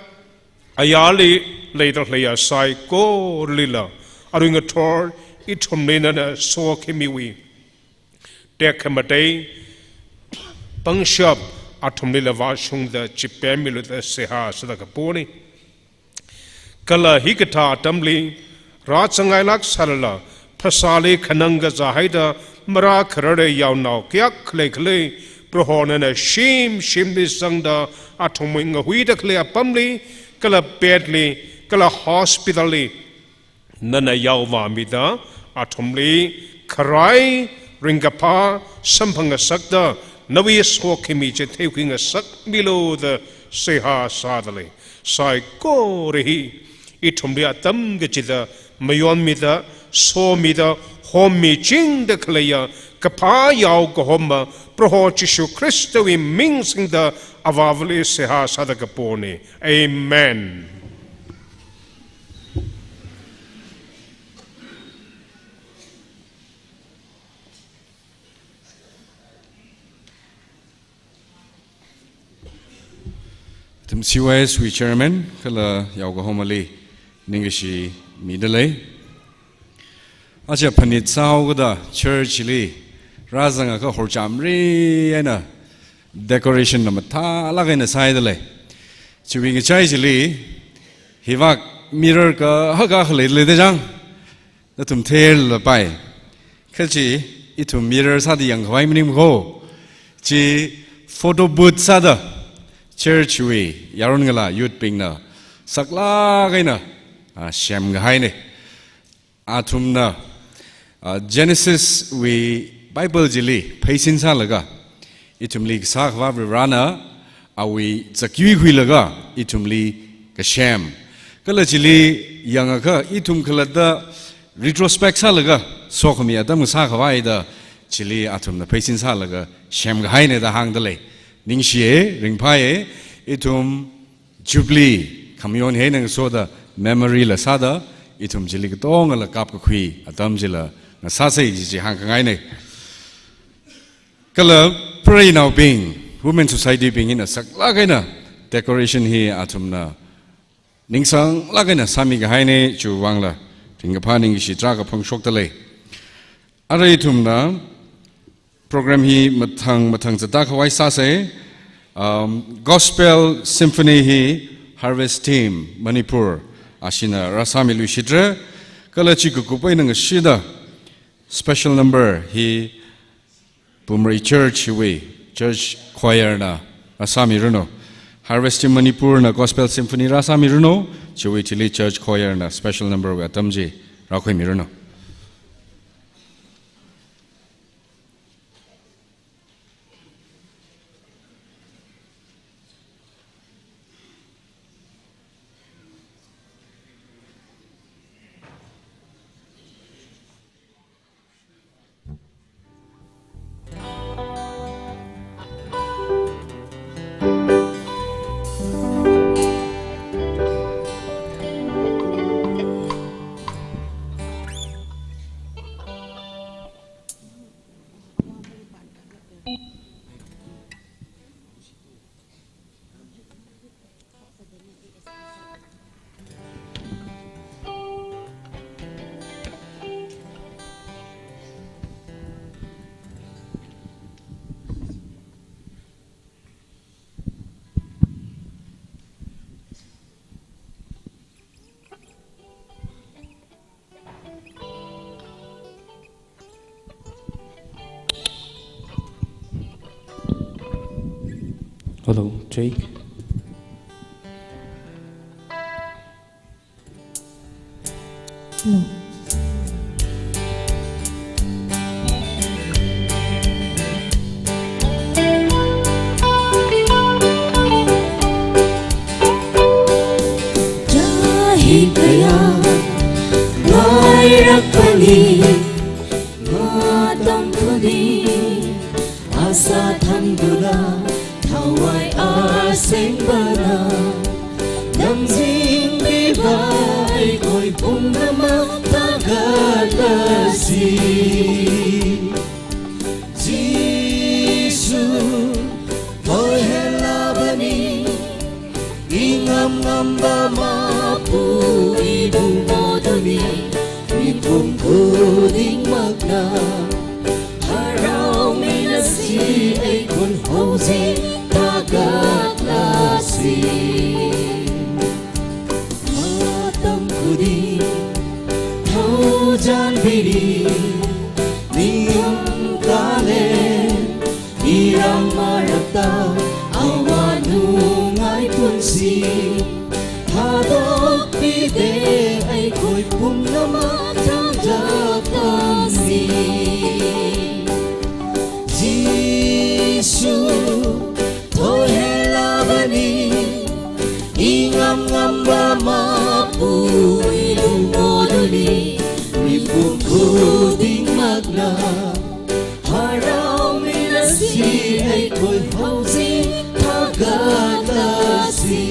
ayarli leida khaleiya saikoralila, arui ngathor ithumli nana sokhamiwui tekhamatei, pangshap athumlila vāshungda chipemmilu da seihā sāda kapona. Kala hikathā atamli, rāzangngailāk sālala, phasāli khanang kazā haida marākhararda yaonao kayākha leikhala, Proho nana shim shimli zangda athumwui ngahuida khalei apamli, kala bedli, kala hospital li nana yaovāmida athumli kharai ringkaphā samphangngasakda, nawui sokhami chi theikhuingasakmilu da seihā sādalei. Saikora hi ithumli atam kachida mayonmida, somida, hommichingda khaleiya kaphā yao kahoma Proho Jishu Khristawui ming singda Avāvali seihā sāda kapona. Amen. Ithum C Y S wui chairman kala yaokahomali ningkashi midalei. Aja phanit sāhaokada church li rāzangakha horchamri eina decoration na mathālāk eina sāhaidalei. Chiwui ngachai chili hivāk mirror kahak akha leilei da chang, nathum theilāpai. Kha chi ithum mirror sāda yangkhavai maningmana ko. Chi photo booth sāda church wui yaron ngalā youth bingna saklāk eina, ah, semkahaina. Athumna, ah, Genesis wui Bible chili pheisin sālaga, ithumli kasā Akhava Varivarana awui zakyui khuilaga ithumli kasem. Kala chili yangakha ithum khalatta retrospect sālaga sokhami atam sākhavai da chili athumna pheisin sālaga semkahaina da hāngdalei. Ningshiya, ringphāya, ithum Jubilee khamayon hi eina ngasoda memory la sāda, ithum chili katongala kapkakhui atam chila ngasāsa kaji chi hāngkhangaina. Kala preinaobing, Women Society bing hina saklāk eina decoration hi athumna ningsanglāk eina sāmikahaina, chiwui vangla ringkaphā ningkashi tarākha phongshokdalei. Arui ithumna program hi mathang mathang zatkhavai sāsa. Um, Gospel Symphony hi Harvest Team Manipur ashina rāsāmiluishitra. Kala chi kakup eina ngashida special number hi Pumrei Church wui Church Choir na rāsāmiranu. Harvest Team Manipur na Gospel Symphony rāsāmiranu, chiwui thili Church Choir na special number wui atam chi rākhuimiranu. Hello, Jake. Hello. Chahikaya, ngairakpani, matam khuni, asa thangdula, thawai asengpana, nang zingmiva, eikoi pumnama thakatasi. Jisu, thoihela bani, ingam ngamba mapu ibung moduni, mipum khuding makna, haraominasi eikoi haozi thakatasi. Matam khuni, thaojan biri, niyam kale, irang marakta, awa nungai punsi, thadokpide eikoi pumnama thangdaktansi. Jisu, thoihela bani, ingam ngamba mapu ibung moduni, mipum khuding makna, haraominasi eikoi haozi thakatasi.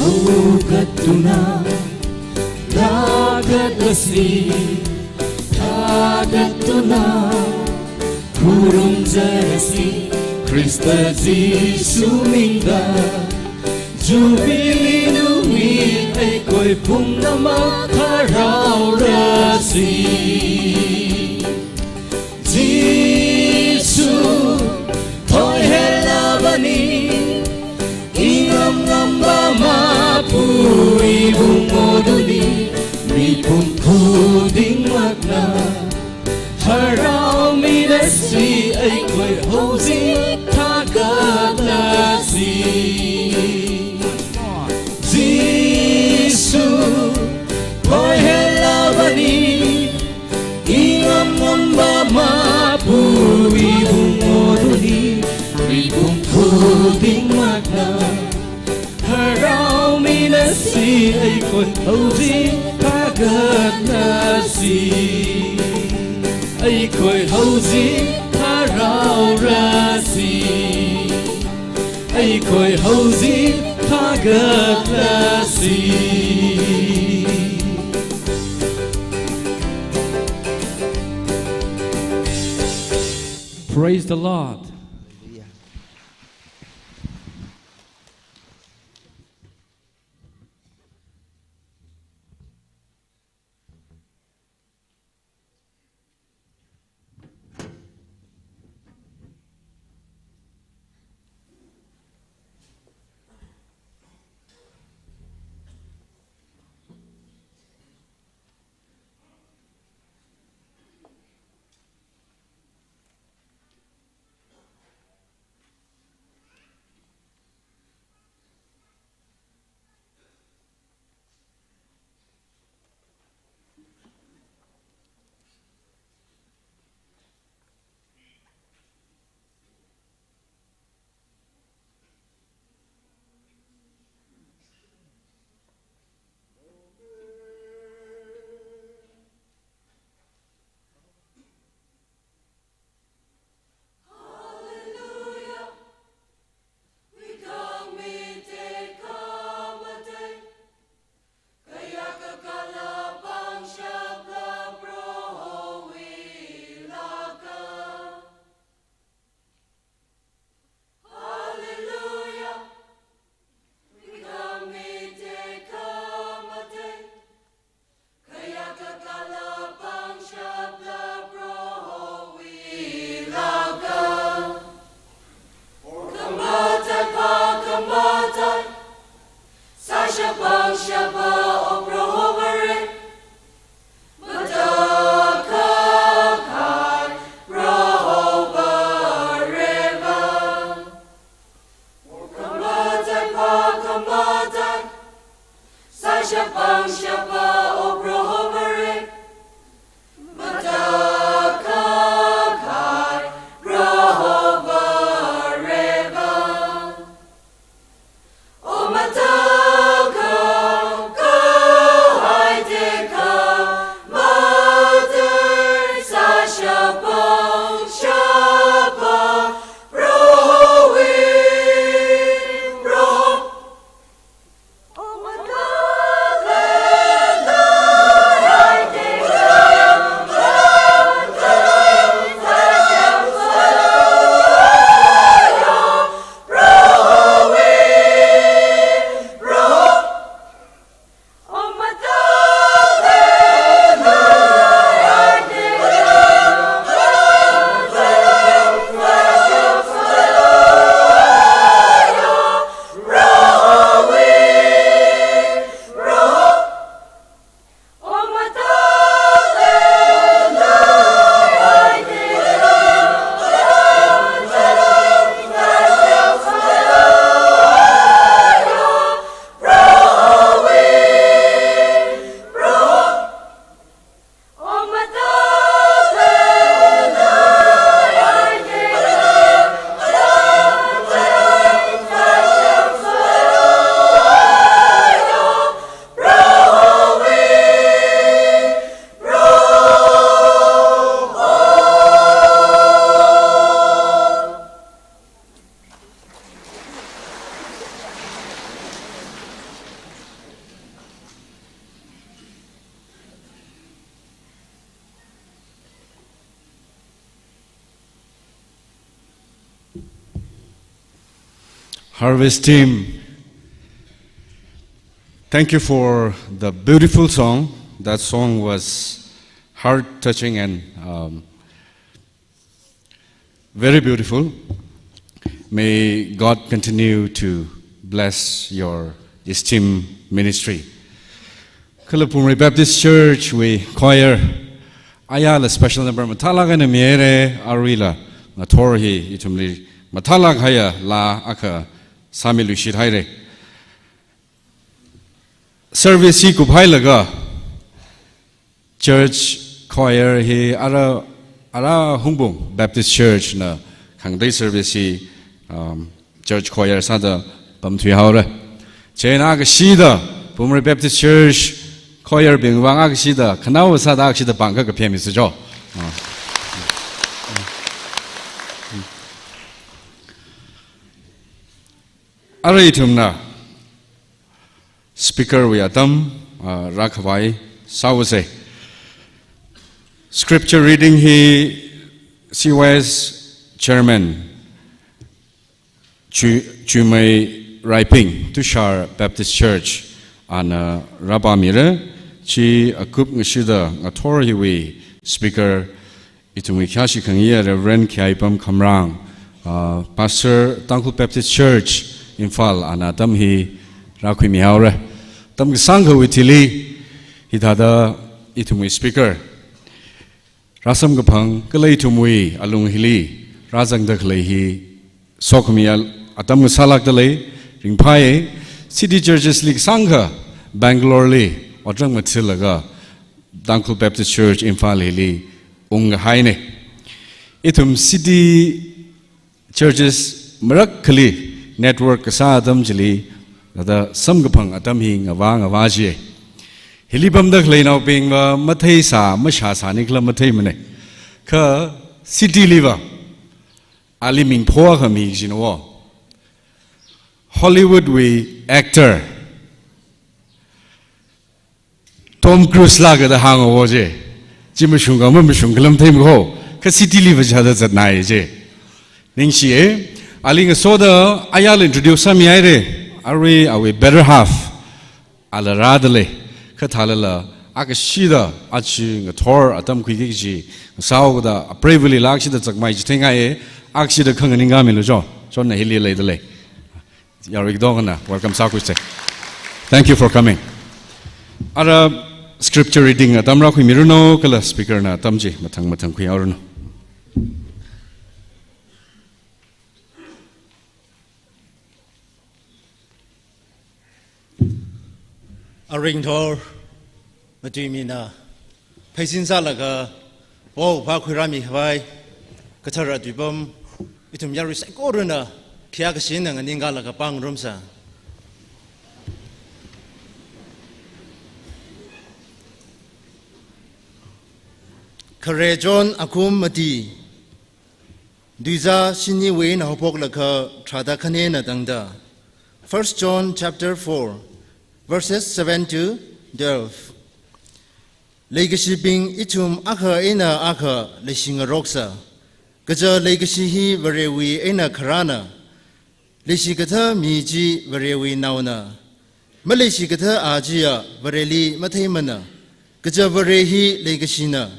Haukattuna, thakatasi, thakatuna, khurumzarasi, Khrista Jisu mingda, Jubilee numi eikoi pumnama haraorasi. Jisu, thoihela bani, ingam ngamba mapu ibung moduni, mipum khuding makna, haraominasi eikoi haozi thakatasi. Jisu, thoihela bani, ingam ngamba mapu ibung moduni, mipum khuding makna, haraominasi eikoi haozi thakatasi. Eikoi haozi haraorasi. Eikoi haozi thakatasi. Praise the Lord. Harvest team, thank you for the beautiful song. That song was heart touching and, um, very beautiful. May God continue to bless your esteemed ministry. Kala Pumrei Baptist Church wui choir, ayala special number mathālāk eina mihaira, aruila ngathor hi ithumli mathālāk kahaiya laa akha sāmiluishit haira. Service hi kuphailaga church choir hi ara, ara Hungpung Baptist Church na khangatei service hi, um, church choir sāda pamthui haora. Chieina akashida Pumrei Baptist Church choir bing vang akashida khanao sāda akashida pāng kha kaphemmi sācho. Ah. Ara ithumna speaker wui atam, ah, rākhavai sāvāsa. Scripture reading hi C Y S Chairman Chu-, Chumei Raiping, Tushar Baptist Church, ana rāpāmira. Chi akup ngashida ngathor hiwui speaker ithumwui khayāshi khangayi Reverend Khiaipam Khamrang, ah, Pastor Tangkhul Baptist Church, Imphal, ana atam hi rākhuimi haora. Atam kasāngkhawui thili hithāda ithumwui speaker rāsamkaphang kala ithumwui alung hili rāzangda khalei hi sokhami al-, atam kasālākda lei, ringphāya. City churches li kasāngkha Bangalore li, otrang mathilaga Tangkhul Baptist Church Imphal hili ungkahaina. Ithum city churches marakhali network kasā atam chili, thāda samkaphang atam hi ngavā ngavā jiya. Hili pamda khaleinaobingva matheisā mashāsā nikhala matheimana. Kha city liva ali mingpho akha mi kajina wo. Hollywood wui actor Tom Cruise lāka da hānga wo je. Chi mashung kha mamashung khala matheimana ko. Kha city liva chithāda zatnai je. Ningshiya, ali ngasoda ayala introduce sāmihaira. Arui awui better half ala rāda lei. Kha thālala akashida achi ngathor atam khuiki kaji ngasao kada apreivalila akashida chakmai chitheingai, akashida khanganingkāmilu cho. Chonna hili leida lei. Yarui kidongna welcome sākhuisa. Thank you for coming. Ara scripture reading atam rākhuimiranu, kala speaker na atam chi mathang mathang khuihaoranu. Aringthor matuimina pheisin sālaga, wo, pha khuirāmi khavai, kathara tuipam, ithum yarui saikorana khayā kashina nganingkalaga pāngarumsa. Khare John akhum mati, tuizā shiniwui eina haophoklaga tharāda khanena tangda. First John chapter four, verses seven to twelve. Leikashibing, ithum akha eina akha leishingaroksa. Kaja leikashi hi Varewui eina kharāna. Leishikathā mi chi Varewui naona. Maleishikathā a chiya Vareli matheimana. Kaja Vare hi leikashina.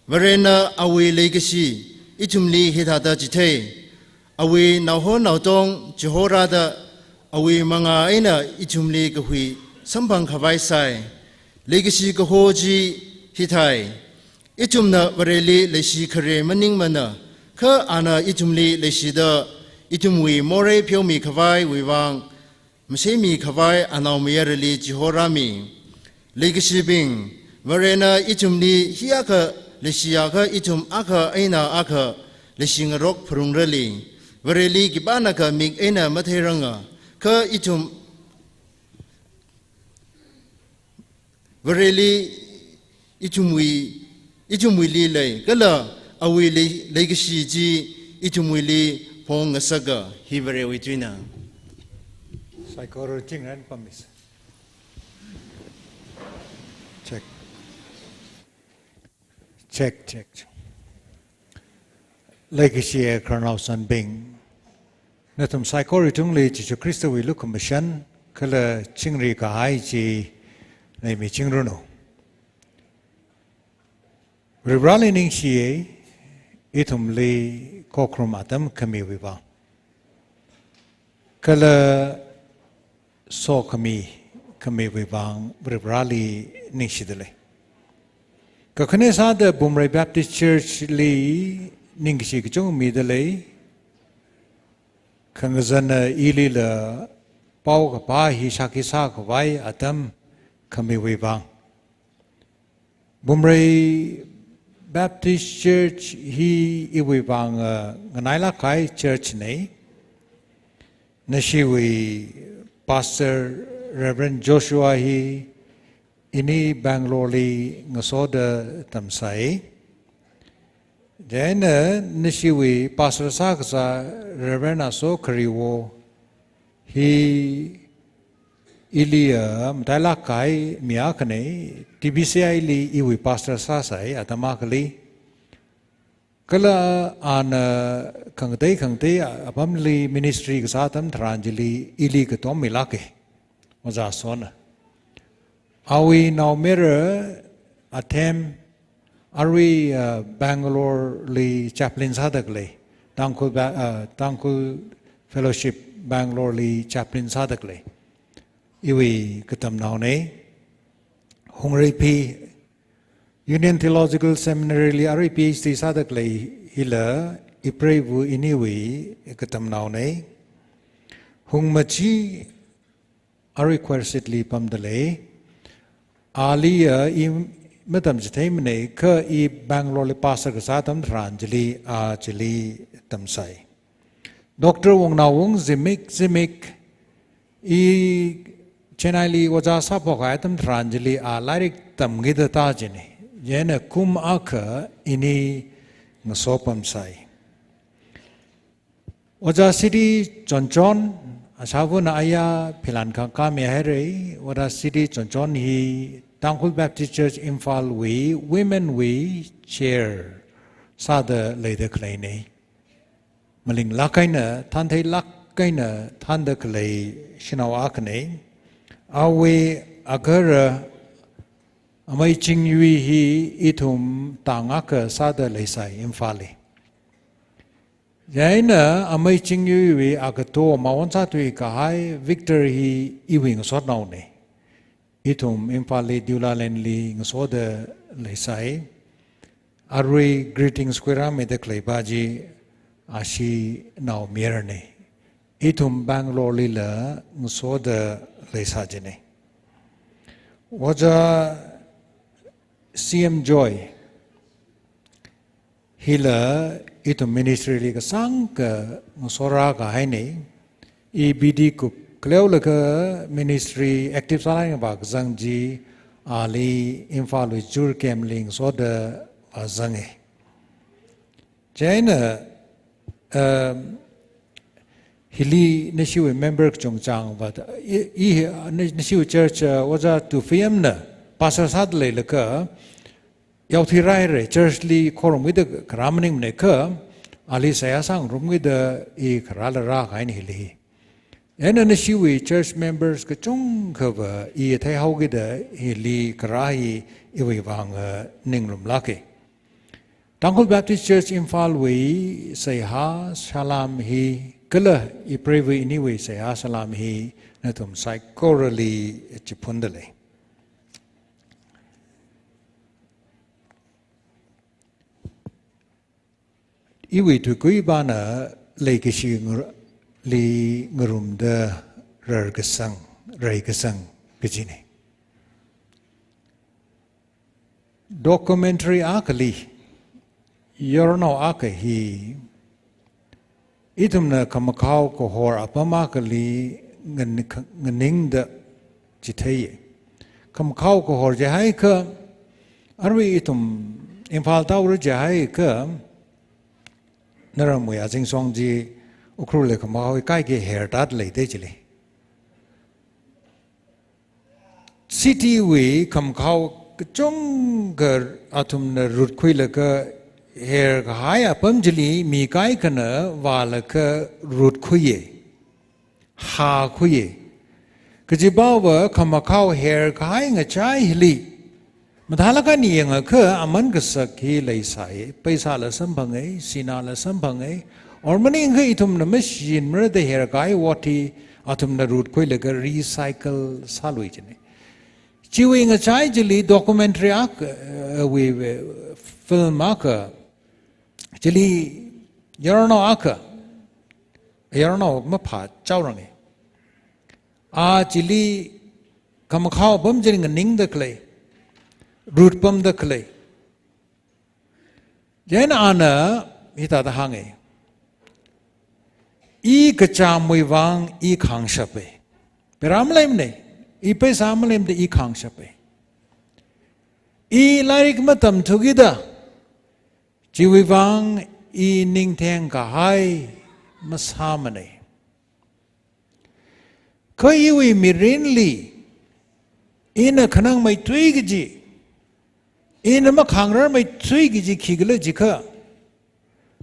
Varena awui leikashi ithumli hithāda chithei, awui naoho naotong chihorāda awui mangā eina ithumli kahui samphang khavai sai. Leikashi kaho chi hithai, ithumna Vareli leishi khare maningmana, kha ana ithumli leishida ithumwui morei pheomi khavaiwui vang maseimi khavai anaomayarali chihorāmi. Leikashibing, Varena ithumli hiyākha leishiakha ithum akha eina akha leishingarok pharungrali. Vareli khipānakha mik eina matheiranga, kha ithum Vareli ithumwui, ithumwuili lei, kala awui lei, leikashi chi ithumwuili phongngasaka. Hi Varewui tuina. Saikora chingran pamisa. Check. Check, check, check. Leikashi khararnaosanbing. Nathum saikora tungli Jishu Khristawui lukhamashan kala chingri kahai chi leimichingranu. Varivarali ningshiya, ithumli khokharum atam khamiwui vang, kala sokhami khamiwui vang Varivarali ningshidalei. Kakhane sāda Bumrei Baptist Church li ningkashi kachung midalei. Khangazana ilila paokaphā hi shākhi sākhavai atam khamiwui vang. Bumrei Baptist Church hi iwui vang, uh, nganailāk kahai church nei. Nashiwui Pastor Reverend Joshua hi ini Bangalore li ngasoda tamsai. Chieina nashiwui pastor sākasā Reverend Aso Khariwo hi ili, uh, matailāk kahai mi akhana, T B C I li iwui pastor sāsai atam akhali. Kala ana khangatei khangatei apamli ministry kasā atam tharan chili ili katom milāka, Ojā Asona. Awui naomayara Athem arui, uh, Bangalore li chaplain sādalei, Tangkhul Ba-, uh, Tangkhul Fellowship Bangalore li chaplain sādalei. Iwui katamnaonei. Hungreiphi Union Theological Seminary li arui P H D sādalei hila ipreiva iniwui katamnaonei. Hungmachi arui Kharsit li pamdalei. Aliya i matamchitheimana kha i Bangalore li pastor kasā atam tharan chili a chili tamsai. Doctor Wungnaowung zimik zimik i Chennai li ojā sāphokhai atam tharan chili a lairik tamkida tā jina. Chieina kum akha ini ngasopamsai. Ojā Siti Chonchon, ashāvana aya philan khangkami haira, Ojā Siti Chonchon hi Tangkhul Baptist Church Imphal wui women wui chair sāda leida khaleina. Malinglāk eina, thantheilāk eina thanda khalei shanao akhana. Awui agahara Amei Chingyui hi ithum tang akha sāda leisai Imphal li. Chieina Amei Chingyuiwui agato mawon sāthui kahai Victor hi iwui ngasotnaona. Ithum Imphal li Deulahland li ngasoda leisai. Arui greetings khuirāmida khaleipa chi ashi naomayarana. Ithum Bangalore lila ngasoda leisā jina. Ojā C M Joy hila ithum ministry li kasāngkha ngasorā kahaina. I B D kup khaleolaga ministry active sālāk eina vākazang chi ali Imphal wui Jur camp li ngasoda vāzanga. Chieina, um, hili nashiwui member kachungchang va, i, i, na-, nashiwui church, uh, Ojā Tufiyamna pastor sāda leilaga, yaothui rāhaira, church li khorumkida kharā maningmana kha, ali seihā sāngarumkida i kharāla rākahaina hili. Chieina nashiwui church members kachungkhava i theihaokida hili kharā hi iwui vang, uh, ninglumlāka. Tangkhul Baptist Church Imphal wui seihā salam hi kala ipreiva iniwui seihā salam hi nathum saikorali chiphundalei. Iwui tuikuipana leikashi ngar-, li ngarumda rarkasang, reikasang kajina. Documentary akhali, yornao akha hi, ithumna khamakhao kahor apam akhali ngan-, nganingda chitheiya. Khamakhao kahor jihaikha, arui ithum Imphal tāra jihaikha, naramwui azingsong chi Ukhrul li khamakhao kaikha hertat leida chili. City wui khamakhao kachungkha athumna rutkhuilaga Herkahai apam chili mi kaikhana vālaga rutkhuiya, hākhuiya. Kajiva khamakhao herkahai ngachai hili mathālāk eina yangakha aman kasak hi leisai, paisāla samphanga, sināla samphanga, or maningakha ithumna mashichinmara da herkahai ot hi athumna rutkhuilaga recycle sālui jina. Chiwui ngachai chili documentary akha, uh, wui, wui film akha, chili yarnao akha, yarnao maphā chaoranga. A chili khamakhao apam chili nganingda khalei, rutpamda khalei. Chieina ana hithāda hānga. I kachāmwui vang i khāngshapa. Pera maleimana, i paisā maleimada i khāngshapa. I lairik matamthuki da, chiwui vang i ningtheng kahai masāmana. Kha iwui mirinli, ina khanangmeithui kaji, ina makhāngrarmeithui kaji khikhala jiakha,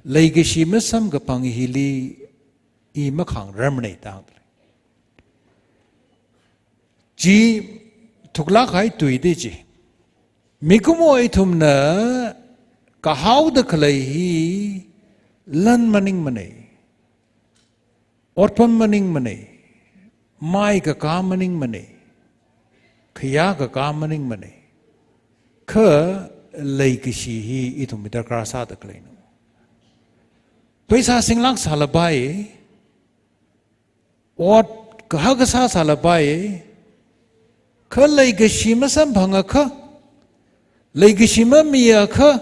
leikashi masamkaphang hili i makhāngrarmana da hāngda lei. Chi thuklāk kahai tui da chi. Mikumo ithumna kahaoda khalei hi lan maningmana. Otpam maningmana, mai kakā maningmana, khayā kakā maningmana, kha leikashi hi ithumwui darkar sāda khaleina. Paisā singlāk sālapai, ot kahak kasā sālapai, kha leikashi masamphangakha, leikashi mamiakha,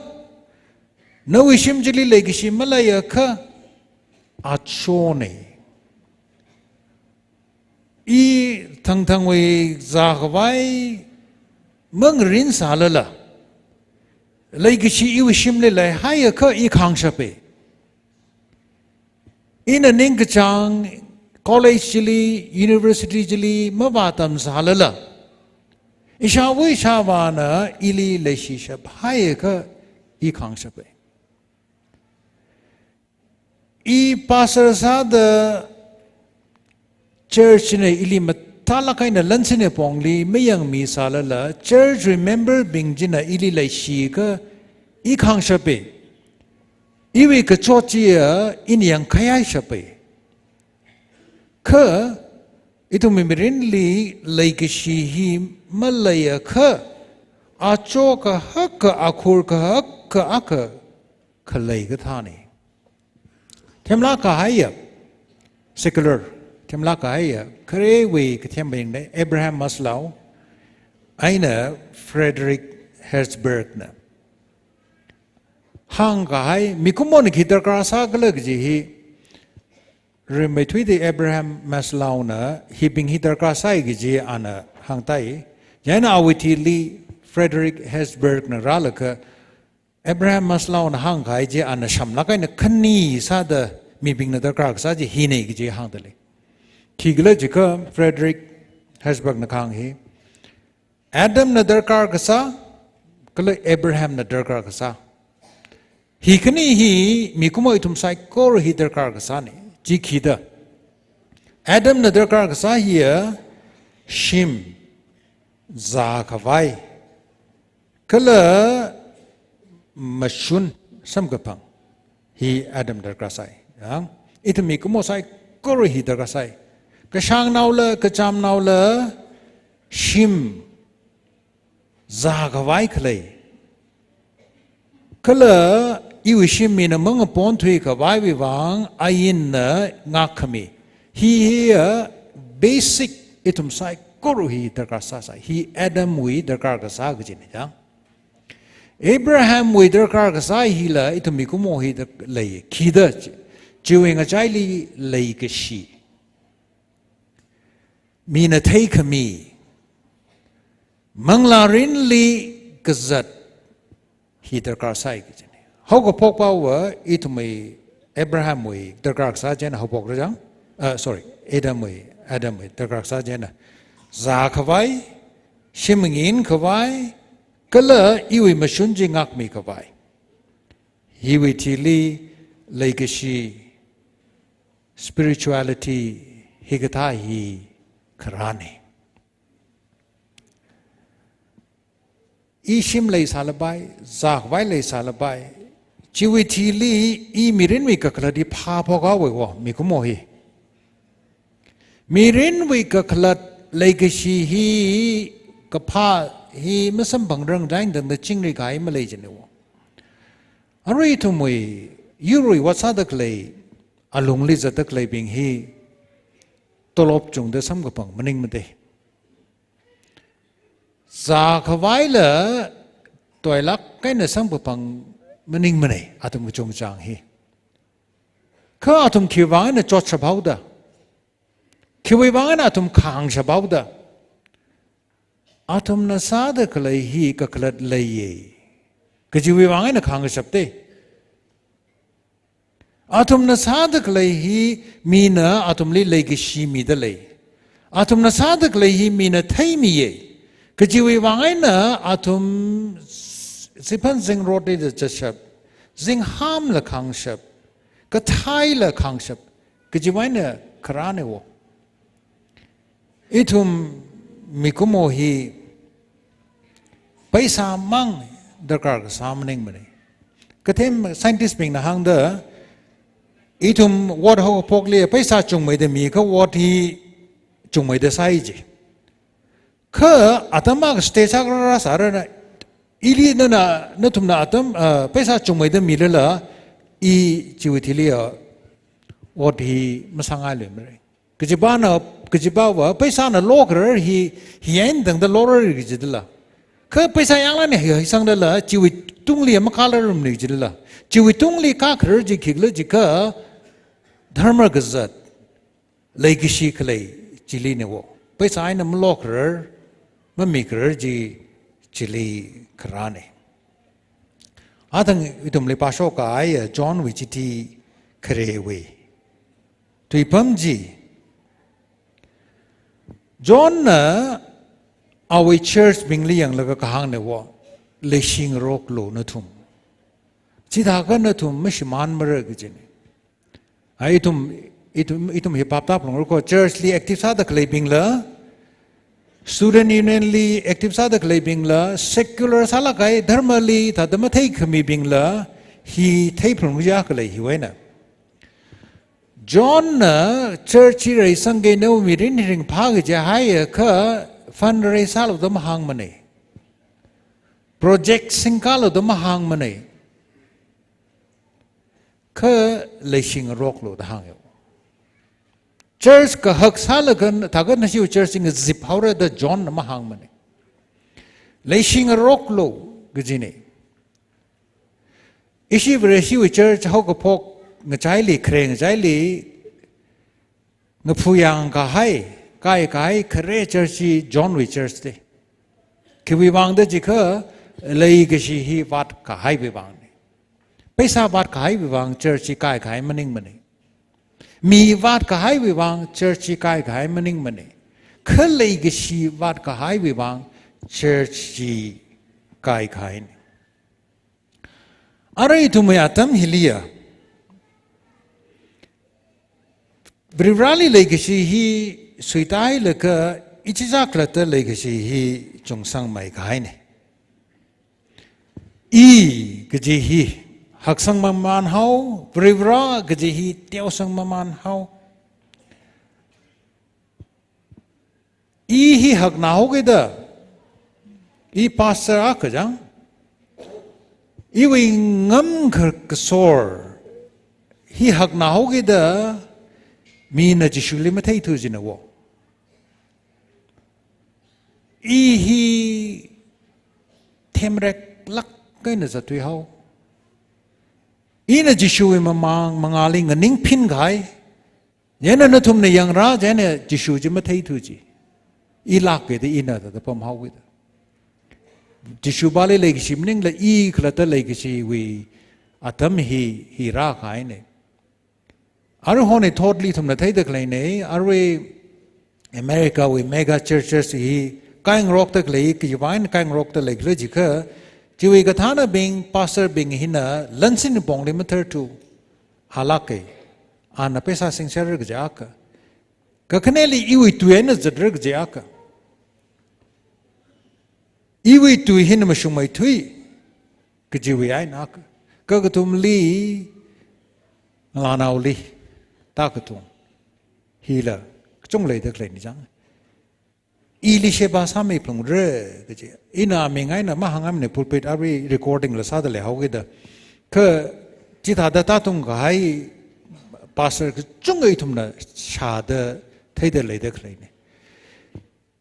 nawui shim chili leikashi maleiakha, achona. I thangthangwui zākhavai mangarin sālala, leikashi iwui shimli leihaiakha i khāngshapa. Ina ningkachāng college chili, university chili mavātam sālala, ishāva ishāvāna ili leishishap haiakha i khāngshapa. I pastor sāda church na ili mathālāk eina lan sinā pongli mayangmi sālala, church wui member bing china ili leishiakha i khāngshapa. Iwui kachot chiya ina yangkhaihaishapa. Kha ithumwui mirinli leikashi hi maleiakha, acho kahaka, akhur kahaka akha khalei kathāna. Themlāk kahaiya, secular, themlāk kahaiya, kharewui kathemabingna Abraham Maslow eina Frederick Herzberg na hāngkahai, mikumona khi darkar sākhala kaji hi, rimeithuida Abraham Maslow na hibing hi darkar sāi kaji ana hāngtai. Chieina awui thili Frederick Herzberg na rālaga Abraham Maslow na hāngkahai chi ana shamlāk eina khani sāda mibingna darkar kasā chi hina kaji hāngda lei. Khikhala jiakha Frederick Herzberg na kahāng hi, Adam na darkar kasā, kala Abraham na darkar kasā. Hi khani hi mikumo ithum saikora hi darkar kasāna. Chi khida, Adam na darkar kasā hiya shim, zākhavai, kala mashun samkaphang hi Adam darkar sāi. Yang, ithum mikumo saikora hi darkar sāi. Kashāngnaola, kachamnaola, shim, zākhavai khalei, kala iwui shim mina mangaponthui khavaiwui vang ainna ngākkhami. Hi hiya basic ithum saikora hi darkar sāsai. Hi Adam wui darkar kasā kajina, yang. Abraham wui darkar kasā hila ithum mikumo hi dak-, lei, khida chi-, chiwui ngachaili leikashi, mina theikhami, manglārinli kazat hi darkar sāi kajina. Haokaphokpava ithumwui Abraham wui darkar kasā chieina haophokra, yang. Uh, sorry, Adam wui, Adam wui darkar kasā chieina zākhavai, shim nginkhavai, kala iwui mashun chi ngākmi khavai. Iwui thili leikashi, spirituality hikathā hi kharāna. I shim leisālapai, zākhavai leisālapai, chiwui thili i mirinwui kakhalat hi phāphok haowa, mikumo hi. Mirinwui kakhalat leikashi hi kaphā hi masamphangrang dang dangda chingri kahai malei jina wo. Arui ithumwui, yurwui vāsāda khalei, alungli zatda khaleibing hi, tolop chungda samkaphang maningmana. Zākhavaila toilāk eina samkaphang maningmana, athum kachungchang hi. Kha athum khiwuivang eina chotshap haoda, khiwuivang eina athum khāngshap haoda, athumna sāda khalei hi kakhalat leiya kajiwuivang eina khāngshapta. Athumna sāda khalei hi mina athumli leikashi midalei. Athumna sāda khalei hi mina theimiya kajiwuivang eina athum siphan zingrotli zatshap, zinghāmla khāngshap, katheila khāngshap, kajiwui eina kharāna wo. Ithum mikumo hi paisa mang darkar kasā maningmana. Kathem scientist bingna hāngda, ithum vote haokaphokli paisa chungmeida mikha vote hi chungmeida sāi ji. Kha atam akha stage akha rāsārana, ili nana, nathumna atam, ah, paisa chungmeida milala, i chiwui thili ya vote hi masāngailumara. Kachipāna, kachipāva, paisana lokharar hi, hi eina tangda lorar kajidala. Kha paisa yanglāna hi, hi sangdala, chiwui tungli makhalarmana kajidala. Chiwui tungli kakharar chi khikhala jiakha, dharma kazat, leikashi khalei chilina wo. Paisa eina malokharar, mamikharar chi, chili kharāna. Athang ithumli pāshok kahai Johnwui chithi kharewui tuipam chi. Johnna awui church bingli yanglaga kahāngna wo, leishingaroklu nathum. Chithākha nathum mashimānmara kajina. Ai ithum, ithum, ithum hi phap tāphalungra ko, church li active sāda khaleibingla, student union li active sāda khaleibingla, secular sālāk kahai dharma li thāda matheikhami bingla, hi theiphalungya khalei hiwui eina. Johnna church hi reisangki, nawui mirin hi ringphāki jihaiakha fundraise sālu da mahāngmana. Project singkalu da mahāngmana. Kha leishingaroklu da hānga. Church kahak sālaga thākha nashi church ngazip haora da Johnna mahāngmana. Leishingaroklu kajina. Ishi Vareshiwui church haokaphok ngachaili, khare ngachaili, ngaphuyang kahai, kai kahai, khare church chi Johnwui church da. Khiwuivang da jiakha, leikashi hi vātkahaiwui vangna. Paisa vātkahaiwui vang church chi kaikahai maningmana. Mi vātkahaiwui vang church chi kaikahai maningmana. Kha leikashi vātkahaiwui vang church chi kaikahaina. Arui ithumwui atam hiliya, Varivarali leikashi hi suitailaga ichichā khalatta leikashi hi chungsangmei kahaina. I kaji hi haksang mamān hao, Varivara kaji hi teosang mamān hao. I hi hakna haokida, i pastor akha jang, iwui ngam kha-, kasor hi hakna haokida, mina Jishuli matheithu jina wo. I hi themreklāk eina zatthui hao. Ina Jishuwui mamāng mangāli nganingphin kahai. Chieina nathumna yangra, chieina Jishu chi matheithu ji. I lākkida ina thāda pam haokida. Jishu pāli leikashi maningla i khalatta leikashiwui atam hi, hi rākahaina. Aruihon hi thotli ithumna theida khaleina, arui America wui mega churches hi kaingarokda khalei, khiwuivang kaingarokda leikhala jiakha, Chiwui kathānabing, pastor bing hina lansin pongli matharthu. Halāke. Ana pheisā singserra kaja akha. Kakhaneli iwui tui eina zatra kaja akha. Iwui tui hina mashungmeithui. Kajiwui eina akha. Kakathumli, ngalānaoli. Takathum. Hila, kachungkha leida khaleina chang. Ili sheba sāmi phalungra, kaji. Ina aming eina mahāngngaimana pulpit arui recording la sāda leihaokida. Kha chithāda tātung kahai pastor kachungkha ithumna shāda theida leida khaleina.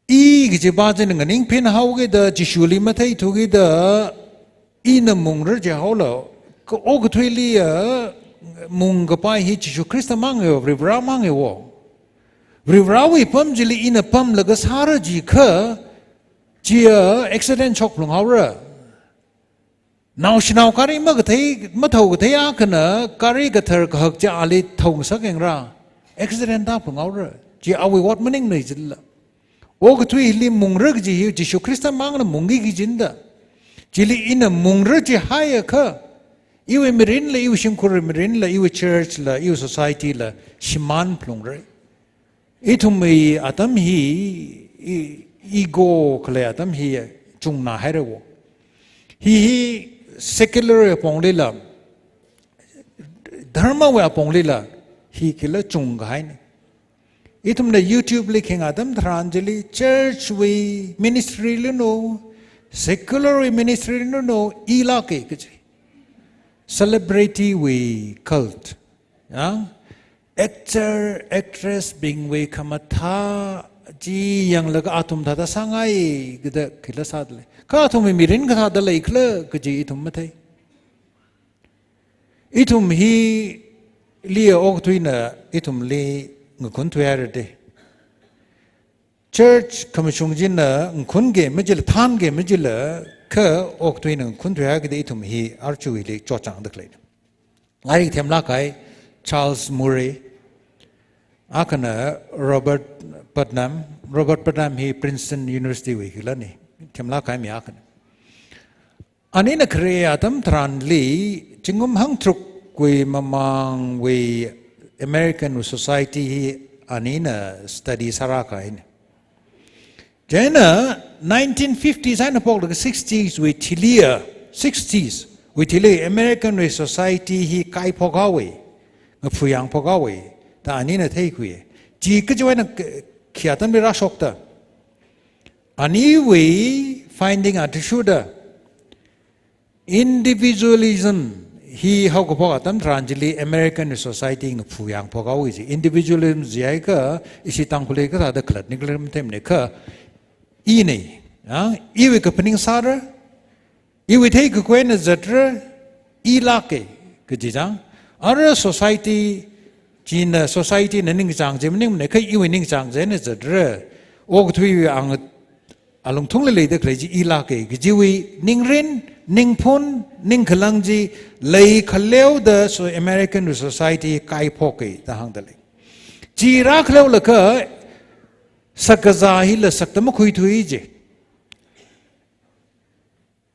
I kajipa china nganingphin haokida, Jishuli matheithukida, ina mungra jihaola, ka okathuili ya, mungkapai hi Jishu Khrista mangawo, Varivara mangawo. Varivarawui apam chili ina pamlaga sāra jikha, chiya accident shok phalung haora. Naoshinao gari makathei, mathao kathei akhana, gari kathar kahak chi ali thaongasak yangra. Accident tāphalung haora. Chi awui ot maningmana jila. Okathuili mungra kaji hi, Jishu Khrista mangna mungki kajina da. Chili ina mungra jihaiakha. Iwui mirinla, iwui shimkhur mirinla, iwui church la, iwui society la, shimān phalungra. Ithumwui atam hi, i-, ego khalei atam hi chungna hairawo. Hi hi secular aponglila, dharmawui aponglila, hi khila chungkahaina. Ithumna YouTube li khinga atam tharan chili church wui ministry lino, secular wui ministry lino, ilāke kaji. Celebrity wui cult. Ya? Actor, actress bingwui khamathā chi yanglaga athum thāda sāngai kida khila sādalei. Kha athumwui mirin kathāda leikhala kaji ithum mathei. Ithum hili okathuina ithumli ngakhun thuihaira de. Church khamashung china ngakhun ke majila, thān ke majila, kha okathuina ngakhun thuihai kida ithum hi archu hili chotchāngda khaleina. Lairik themlāk kahai Charles Murray, akhana Robert Putnam, Robert Putnam hi Princeton University wui khilana, themlāk kahai mi akhana. Anina khare atam tharanli, zingkum hangtharukwui mamangwui American society hi anina study sārākahaina. Chieina nineteen fifties eina phoklaga sixties wui thiliya, sixties wui thili American wui society hi kaiphok haowa, ngaphuyang phok haowa, da anina theikhui. Chi kajiwui eina k-, khi atamli rāshokta. Aniwui finding athishurda, individualism hi haokaphok atam tharan chili American society ngaphuyang phok haowa ji. Individualism jiakha ishi Tangkhulli kathāda khalatni khala matheimana kha, ina, ah, iwui kaphaning sāra, iwui theikakhuina zatra, ilāke kaji chang. Ara society china, society na ningchāng chi maningmana kha iwui ningchāng china zatra. Okathuiwui ang alungthungli leida khalei chi ilāke kajiwui ningrin, ningphun, ningkhalang chi leikhaleoda so American society kaiphoka da hāngdalei. Chi rākhaleolaga sakkazā hila sakta makhuithui ji.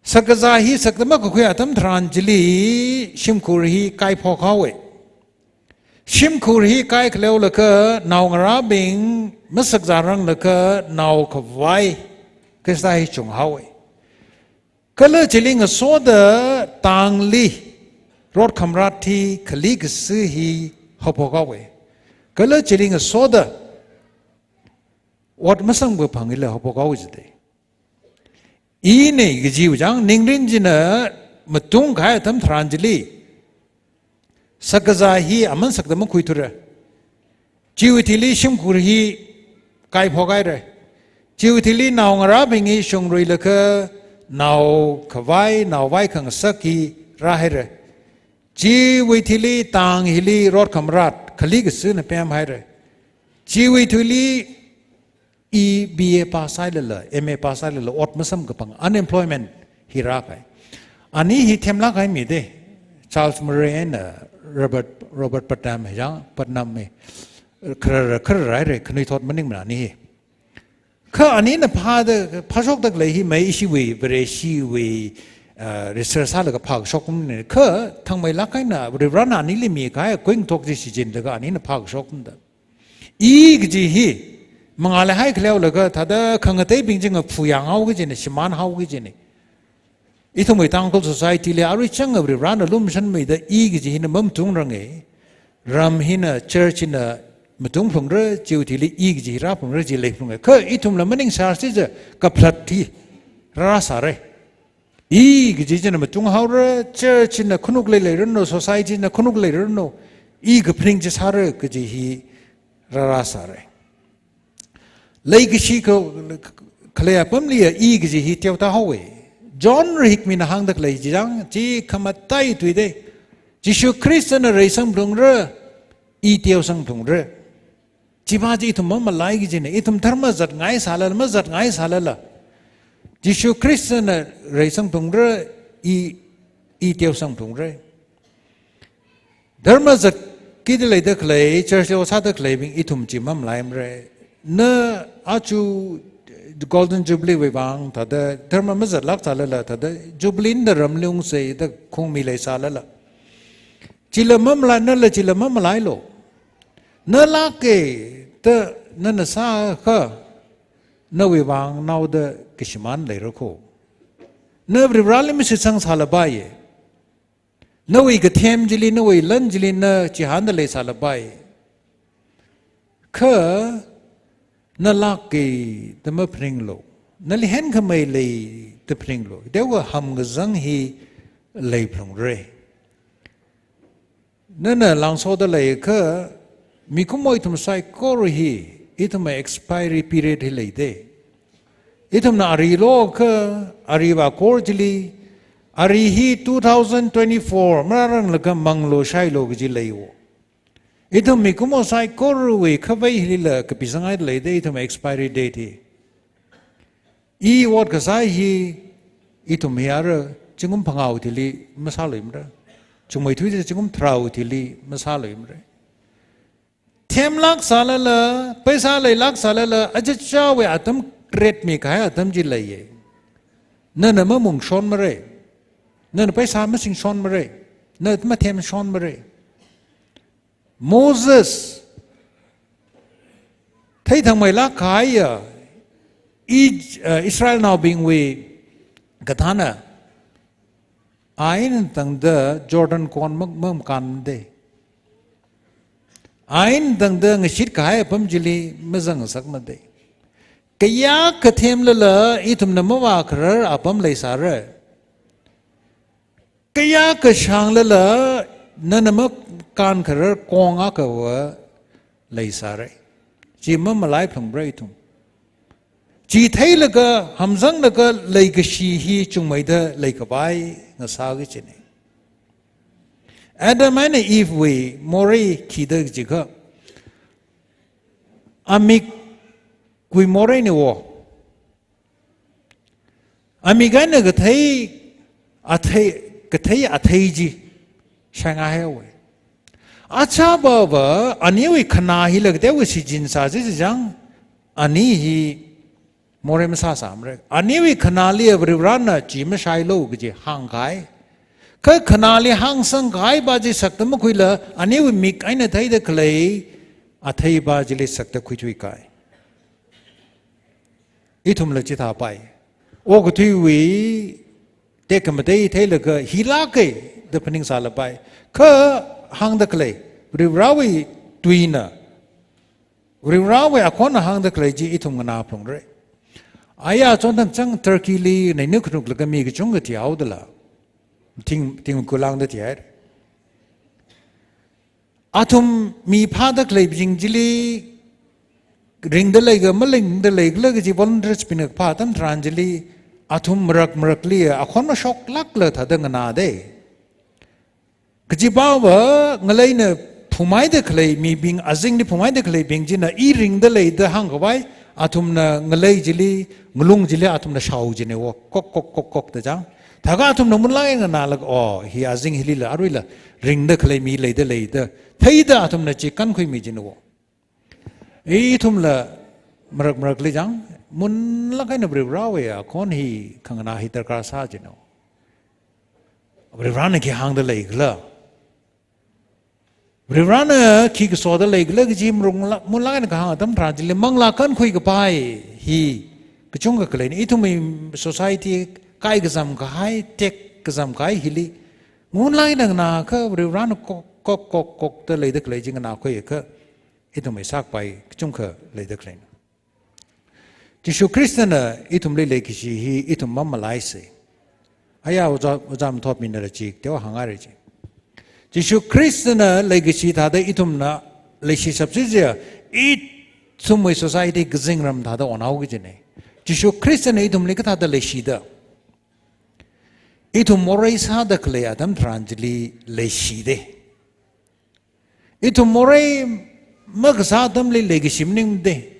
Sakkazā hi sakta makakhui atam tharan chili shimkhur hi kaiphok haowa. Shimkhur hi kaikhaleolaga naongarābing masakzāranglaga naokhavai Khrista hi chunghaowa. Kala chili ngasoda tangli rot khamarat hi khali kasa hi haophok haowa. Kala chili ngasoda ot masamkaphang hila haophok haowa jida. Ina kajiwui chang ningrin china matungkahai atam tharan chili sakkazā hi aman sakta makhuithura. Chiwui thili shimkhur hi kaiphok haira. Chiwui thili naongarābing hi shungruilaga naokhavai, naovai khangasak hi rāhaira. Chiwui thili tang hili rot khamarat, khali kasana pemhaira. Chiwui thili i B A pass hailala, M A pass hailala, ot masamkaphang, unemployment hi rākahai. Ani hi themlāk kahai mi de, Charles Murray eina Robert, Robert Putnam hi chang, Putnam hi. Kharar, kharar haira, khanuithot maningmana ani hi. Kha anina phāda, phāshokda khalei hi mai ishiwui, Vareshiwui, uh, research sālaga phākashok kumne. Kha thangmeilāk eina Varivarana anili mikahai kuingathok chi shichinlaga anina phākashok kumda. I kaji hi, mangāli hai khaleolaga, thāda khangateibing chi ngaphuyang haoki kajina, shimān haoki kajina. Ithumwui Tangkhul society li arui chang Varivarana lumashanmeida I kaji hina mamatungranga. Ram hina, church hina matung phalungra, chiwui thili I kaji hi rāphalungra, chi leiphalunga. Kha ithumla maningshar sija kaphalat hi rāsāra. I kaji china matung haora, church china khanuk leileiranu, society china khanuk leiranu, I kaphaning chi sāra kaji hi rārāsāra. Leikashi kha, khalei apamli ya I kaji hi teoda haowa. John rahikmina hāngda khalei chi chang, chi khamataiya tui da. Jishu Khristana reisang phalungra, I teosang phalungra. Chiva chi ithum mamalaiki kajina, ithum dharma zatngai sālala, mazatngai sālala. Jishu Khristana reisang phalungra, I, I teosang phalungra. Dharma zatkida leida khalei, church li ot sāda khaleibing ithum chi mamalaimara. Na aja Golden Jubilee wui vang thāda dharma mazatlāk sālala, thāda Jubilee da ramli ungsa da khungmi leisālala. Chila mamalai, nala chila mamalailu. Na lāka da nana sākha, nawui vang naoda kashimān leira kho. Na Varivarali mashitsang sālapai. Nawui kathem chili, nawui lan chili na chihānda leisālapai. Kha na lāka da maphaninglu. Nali henkhamei leida phaninglu. Teokha hamkazang hi leiphalungra. Nana langsoda leikha, mikumo ithum saikora hi, ithumwui expiry period hi leida. Ithumna ari lokha, ari vākor chili, ari hi two thousand twenty-four marāranglaga manglu shailu kaji leiwo. Ithum mikumo saikorawui khavai hilila kapisanghaida leida, ithum expiry date hi. I ot kasā hi, ithum hi ara zingkum phangāwui thili masāluimara. Chungmeithui chi zingkum tharāwui thili masāluimara. Themlāk sālala, paisa leilāk sālala, achichāwui atam create mikahai atam chi leiya. Nana mamungshonmara. Nana paisa masingshonmara. Na mathemshonmara. Moses theithangmeilāk kahaiya, I, uh, Israelnaobingwui kathāna, a eina tangda Jordan kon ma-, mamakānmada. A eina tangda ngashit kahai apam chili mazangngasakmada. Kayākha themlala ithumna mavākharar apam leisāra. Kayākha shānglala nana makānkharar kong akhava leisāra. Chi mamalaiphalungra ithum. Chi theilaga, hamzanglaga leikashi hi chungmeida leikapai ngasāki kajina. Adam eina Eve wui morei khi da jiakha, amikwui moreina wo. Amik eina kathei athei, kathei athei chi shaingaihaiwa. Achāvava aniwui khanā hila kateokha shichin sā chi chang, ani hi morei masāsāmara. Aniwui khanāli Varivarana chi mashailu kaji hāngkahai. Kha khanāli hāngsangkahaipa chi sakta makhuila, aniwui mik eina theida khalei atheipa chili sakta khuithuikahai. Ithumla chithāpai. Okathuiwui tekhamatei theilaga hilāka da phaningsālapai. Kha hāngda khalei, Varivarawui tuina, Varivarawui akhonna hāngda khalei chi ithum nganāphalungra. Aya chonthang chang Turkey li neina khanuklaga mi kachungkha thihaodala. Thing, thing kulangda thihaira. Athum mi phāda khaleibing chili ringda leiga maringda leikhala kaji volunteers bingna kaphā atam tharan chili, athum marak marakli akhon mashoklākla thāda nganāda. Kajipava ngaleina phumhaida khalei mibing, azingli phumhaida khaleibing china i ringda lei da hāngkhavai, athumna ngalei chili, ngalung chili athumna shao china wo, kok, kok, kok, kok da chang. Thākha athumna munlāk eina nganālaga, oh, hi azing hilila, aruila ringda khalei mi leida lei da, theida athumna chi kankhuimi china wo. Ithumla marak marakli chang, munlāk eina Varivarawui akhon hi khanganā hi darkar sā china wo. Varivarana khi hāngda leikhala, Varivarana khi kasoda leikhala kaji mrung la, mulai na kahāng atam tharan chili manglā kankhui kapai hi kachungkha khaleina. Ithumwui society kaikazam kahai, tek kazam kahai hili ngunlai na nganākha Varivarana kok, kok, kok, kokda leida khalei chi nganākhuiakha ithumwui sākapai kachungkha leida khaleina. Jishu Khristana ithumli leikashi hi ithum mamalaisa. Aya Ojā, Ojā Mathotmina rachik teowa hāngngaira chi. Jishu Khristana leikashi thāda ithumna leishishapsi jiakha, ithumwui society kazingram thāda onhaoki kajina. Jishu Khristana ithumli kathāda leishida. Ithum morei sāda khalei atam tharan chili leishida. Ithum morei makasā atamli leikashi maningmada.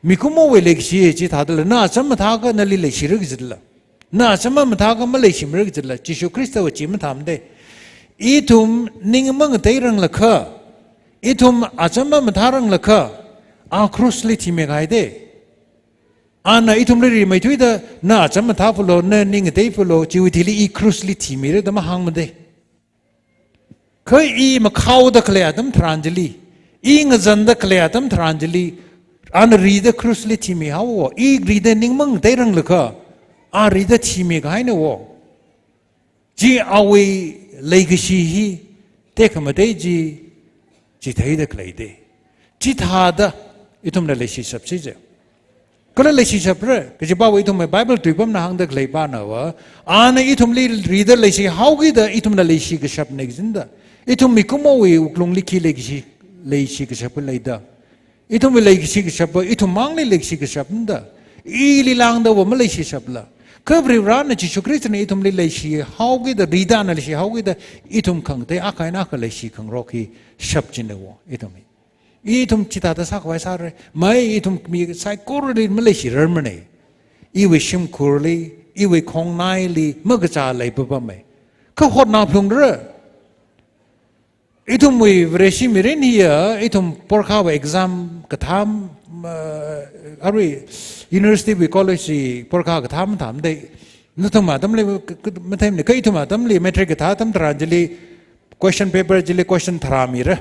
Mikumowui leikashi chithādala, na acham mathākha nali leishira kajila. Na acham mamathākha maleishimara kajila. Jishu Khristawui chi mathāmada. Ithum ning mangateiranglakha, ithum acham mamathāranglakha, a cross li thimikahaida. Ana ithumli rimeithuida, na acham mathāphalu, na ning ngateipalu, chiwui thili i cross li thimira da mahāngmada. Kha i makhaoda khalei atam tharan chili, i ngazanda khalei atam tharan chili, ana rida cross li thimihaowa, i rida ning mangateiranglakha, a rida thimikahaina wo. Chi awui leikashi hi tekhamatei chi, chitheida khaleida. Chithāda ithumna leishishapsi jiakha, kala leishishapra, kajipāwui ithumwui Bible tuipamna hāngda khalei pānava, ana ithumli rida leishihaokida ithumna leishi kashapna kajida. Ithum mikumowui wuklungli khi leikashi, leishi kashap leida. Ithumwui leikashi kashapva, ithum mangli leikashi kashapmada. Ili lāngdava maleishishapla. Kha Varivarana Jishu Khristana ithumli leishihaokida, rida ana leishihaokida, ithum khangatei akha eina akha leishi khangarok hi shap china wo, ithum hi. Ithum chithāda sākhavai sāra. Mai ithum mi saikorali maleishirarmana. Iwui shimkhurli, iwui khongnaili, makachā leipapama. Kha hotnā phalungra. Ithumwui Vareshi mirin hiya, ithum porkha wui exam kathā, uh, arui university wui college wui porkha kathā mathāmada. Nathum atamli, k-, k-, mathāmana, kha ithum atamli matric kathā atam tharan chili question paper chili question tharā mira.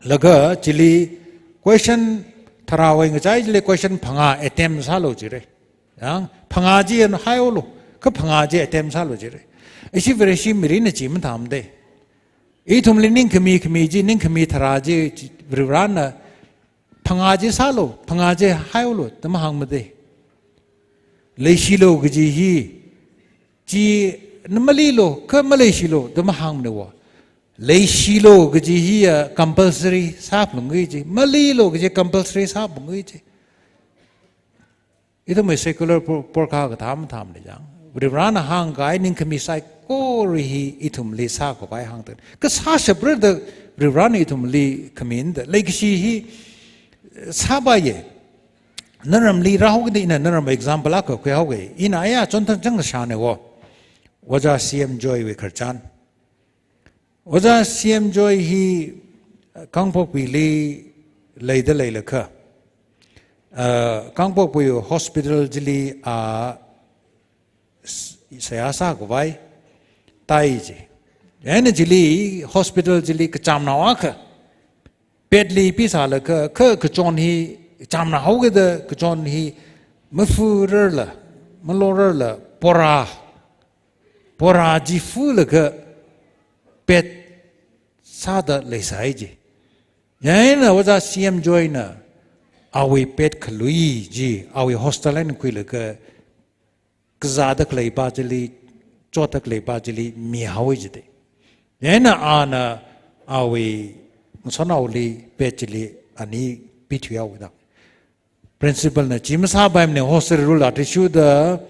Laga chili question tharāwui ngachai chili question phangā attempt sālu jira. Yang, phangā chi eina haihaolu, kha phangā chi attempt sālu jira. Ishi Vareshi mirinna chi mathāmada. Ithumli ningkhami khami chi, ningkhami tharā chi, chi, Varivarana phangā chi sālu, phangā chi haihaolu da mahāngmada. Leishilu kaji hi, chi na malilu, kha maleishilu da mahāngmana wo. Leishilu kaji hiya compulsory sāphalunga chi, malilu kaji compulsory sāphalunga chi. Ithumwui secular por-, porkha kathā mathāmana chang. Varivarana hāngkahai ningkhami saikora hi ithumli sākhavai hāngda. Kha sāshapra da Varivarana ithumli khamina da. Leikashi hi sāpaiya. Naramli rāhaokida ina naram example akha khuihaoga. Ina aya chonthang chang shāna wo. Ojā C M Joy wui khararchan. Ojā C M Joy hi Kangpokpili leida leilakha, uh, Kangpokpi hospital chili, uh, s-, seihā sākhavai tai chi. Chieina chili hospital chili kachamnao akha bed li pisālakha, kha kachon hi, chamnahaokida kachon hi mafurarla, malorarla, pora, pora chi fulaga bed sāda leisai chi. Chieina Ojā C M Joy na awui bed khalui chi, awui hostel eina khuilaga kazāda khalei pā chili, chotda khalei pā chili mihaowa jida. Chieina ana awui ngasotnaoli bed chili ani pithuihaowa da. Principal na chi masāpaimana, hostel rule athishurda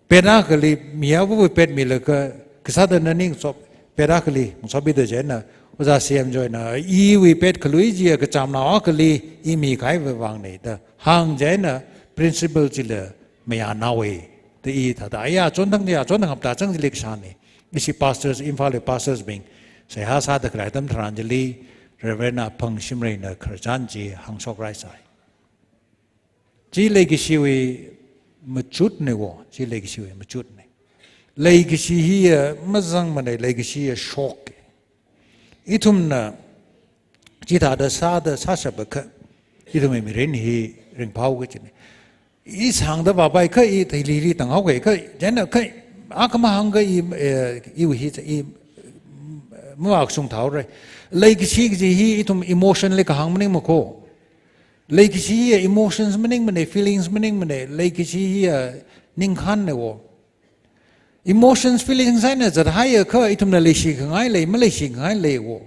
bed akhali mihaowa, bed milaga kasāda nani ngasop, bed akhali ngasopmida. Chieina Ojā C M Joy na iwui bed khalui chiya kachamnao akhali i mikahaiwui vangna da hāng. Chieina principal chila mayānaowa da i thāda. Aya chonthang, aya chonthang hapta chang chili kashāna. Ishi pastors, Imphalwui pastors bing seihā sāda khalei atam tharan chili Reverend Aphang Shimray na khararchan chi hāngshokraisai. Chi leikashiwui machutna wo, chi leikashiwui machutna. Leikashi hiya mazangmana, leikashi hiya shok. Ithumna chithāda sāda sāshapakha, ithumwui mirin hi ringphāhaoki kajina. I sangda vāpaikha, i theilili tanghaoki kha, chieina kha, akha mahāngkha i, eh, iwui hi, i, mavāshung thaora. Leikashi kaji hi ithum emotion li kahāng maningmako. Leikashi hiya emotions maningmana, feelings maningmana, leikashi hiya ningkhānna wo. Emotions, feelings eina zathaiakha ithumna leishikhangai lei, maleishikhangai lei wo.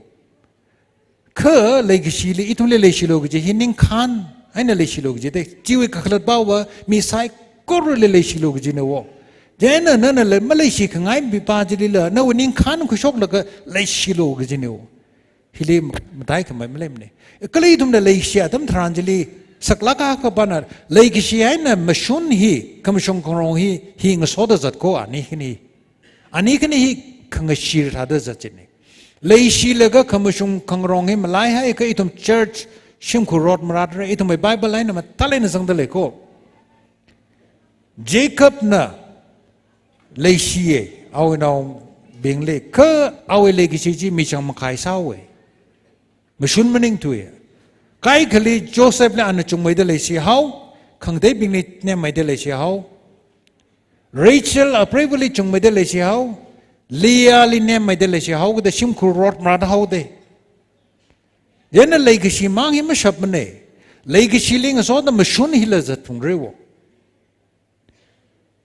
Kha leikashili ithumli leishilu kaji hi ningkhān eina leishilu kaji de, chiwui kakhalatpava mi saikorali leishilu kajina wo. Chieina nana le, maleishikhangai mipa chilila, nawui ningkhān khuishoklaga leishilu kajina wo. Hili mataikhamei maleimana. Kala ithumna leishi atam tharan chili, saklāk akha pana, leikashi eina mashun hi, khamashung khangarong hi, hi ngasoda zatko ani khani. Ani khani hi khangashit thāda zat kajina. Leishilaga khamashung khangarong hi malaihaiakha ithum church shimkhur rot maratra, ithumwui Bible eina mathālāk eina zangda leiko. Jacobna leishiya awui naobingli, kha awui leikashi chi michang makhai sāhaowa. Mashun maningthuwa. Kaikhali Josephli ana chungmeida leishihao, khangateibingli nemmeida leishihao. Rachel apreivali chungmeida leishihao, Leahli nemmeida leishihao, kachida shimkhur rot marathaoda. Chieina leikashi mang hi mashapmana. Leikashili ngasoda mashun hila zatphungra wo.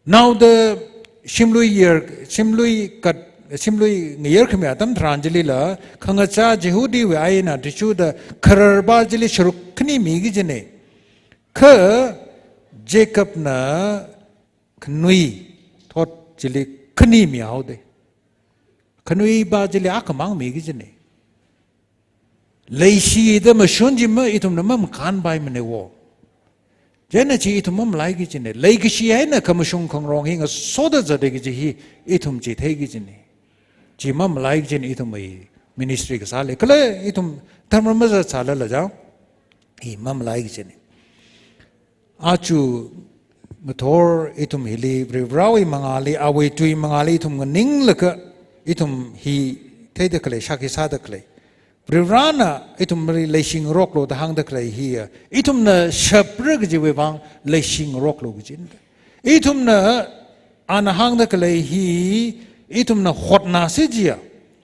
Naoda shimlui yer, shimlui kat, shimlui ngayerkhami atam tharan chilila, khangachā Jihudiwui aina tichuda khararpa chili sharuk khani miki kajina. Kha Jacobna khanui thot chili khani mihaoda. Khanuipa chili akhamang miki kajina. Leishida mashun chi ma ithumna mamakhānpaimana wo. Chieina chi ithum mamalaiki kajina. Leikashi eina khamashung khangarong hi ngasoda zatda kaji hi ithum chitheiki kajina. Chi mamalaiki kajina ithumwui ministry kasāli. Kala ithum dharma mazatsālala chang, hi mamalaiki kajina. Aja ngathor ithum hili Varivarāwui mangāli, awui tui mangāli ithum nganinglaga, ithum hi theida khalei, shākhi sāda khalei. Varivarāna ithumli leishingaroklu da hāngda khalei hiya, ithumna shapra kajiwui vang leishingaroklu kajina. Ithumna ana hāngda khalei hi, ithumna hotnāsi jiya.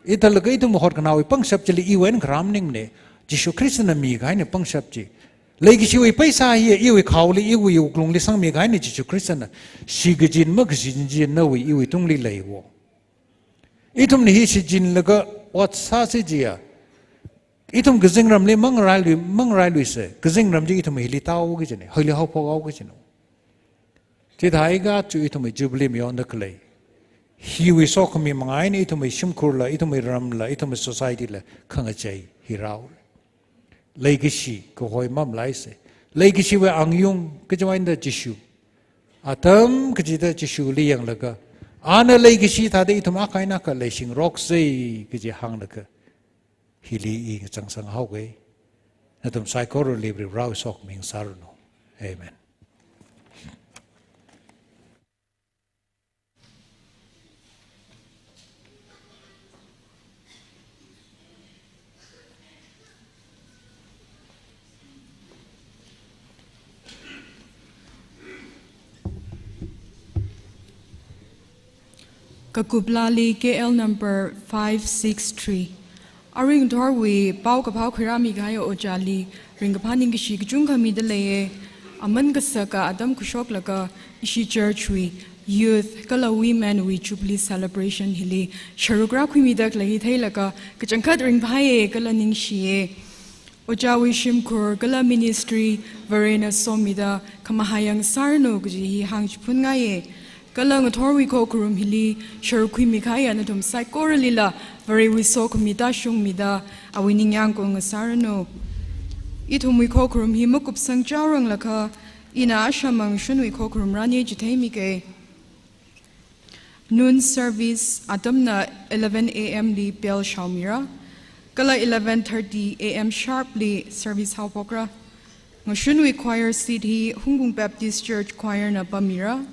Hithālaga ithum hotkhanāwui pangshap chili iwui eina kharā maningmana. Jishu Khristana mikahaina pangshap chi. Leikashiwui pheisā hi iwui khaoli, iwui wuklungli sangmikahaina Jishu Khristana. Shikachin makashin chi nawui iwui tungli lei wo. Ithumna hi shichinlaga ot sāsi jiya. Ithum kazingramli mangarāilui, mangarāiluisa. Kazingramchi ithum hili tāhaoki kajina. Hili haophokhaoki kajina. Chithākha aja ithumwui Jubilee mayonda khalei. Hiwui sokhami manga eina ithumwui shimkhurla, ithumwui ramla, ithumwui society la khangachei hi rāhaora. Leikashi kahoi mamalaisa. Leikashiwui angayung kachiwui eina Jishu. Atam kachida Jishuli yanglaga, ana leikashi thāda ithum akha eina akha leishingaroksa kaji hānglaga, hili i ngachang sanghaoki. Nathum saikorali Varivarāwui sokhami ngasāranu. Amen. Kakuplali K L number five six three. Arui ngathorwui paokaphā khuirāmikahai ojāli ringkaphā ningkashi kachungkha mida leiya. Aman kasaka atam khuishoklaga ishi church wui youth kala women wui Jubilee celebration hili sharuk rākhuimida khalei hi theilaga kachangkhat ringphāya kala ningshiya. Ojāwui shimkhur kala ministry Varena somida khamahā yang sāranu kaji hi hāngchiphunngai. Kala ngathorwui khokharum hili sharuk khuimikahai nathum saikoralila Varewui sokhami tāshungmida awui ningyāng kong ngasāranu. Ithumwui khokharum hi makupsang chaoranglaga ina ashamang shunwui khokharum rāni chitheimika. Noon service atamna eleven A M li bell shaomira, kala eleven thirty A M sharp li service haophokra. Ngashunwui choir seat hi Hungpung Baptist Church Choir na pāmira.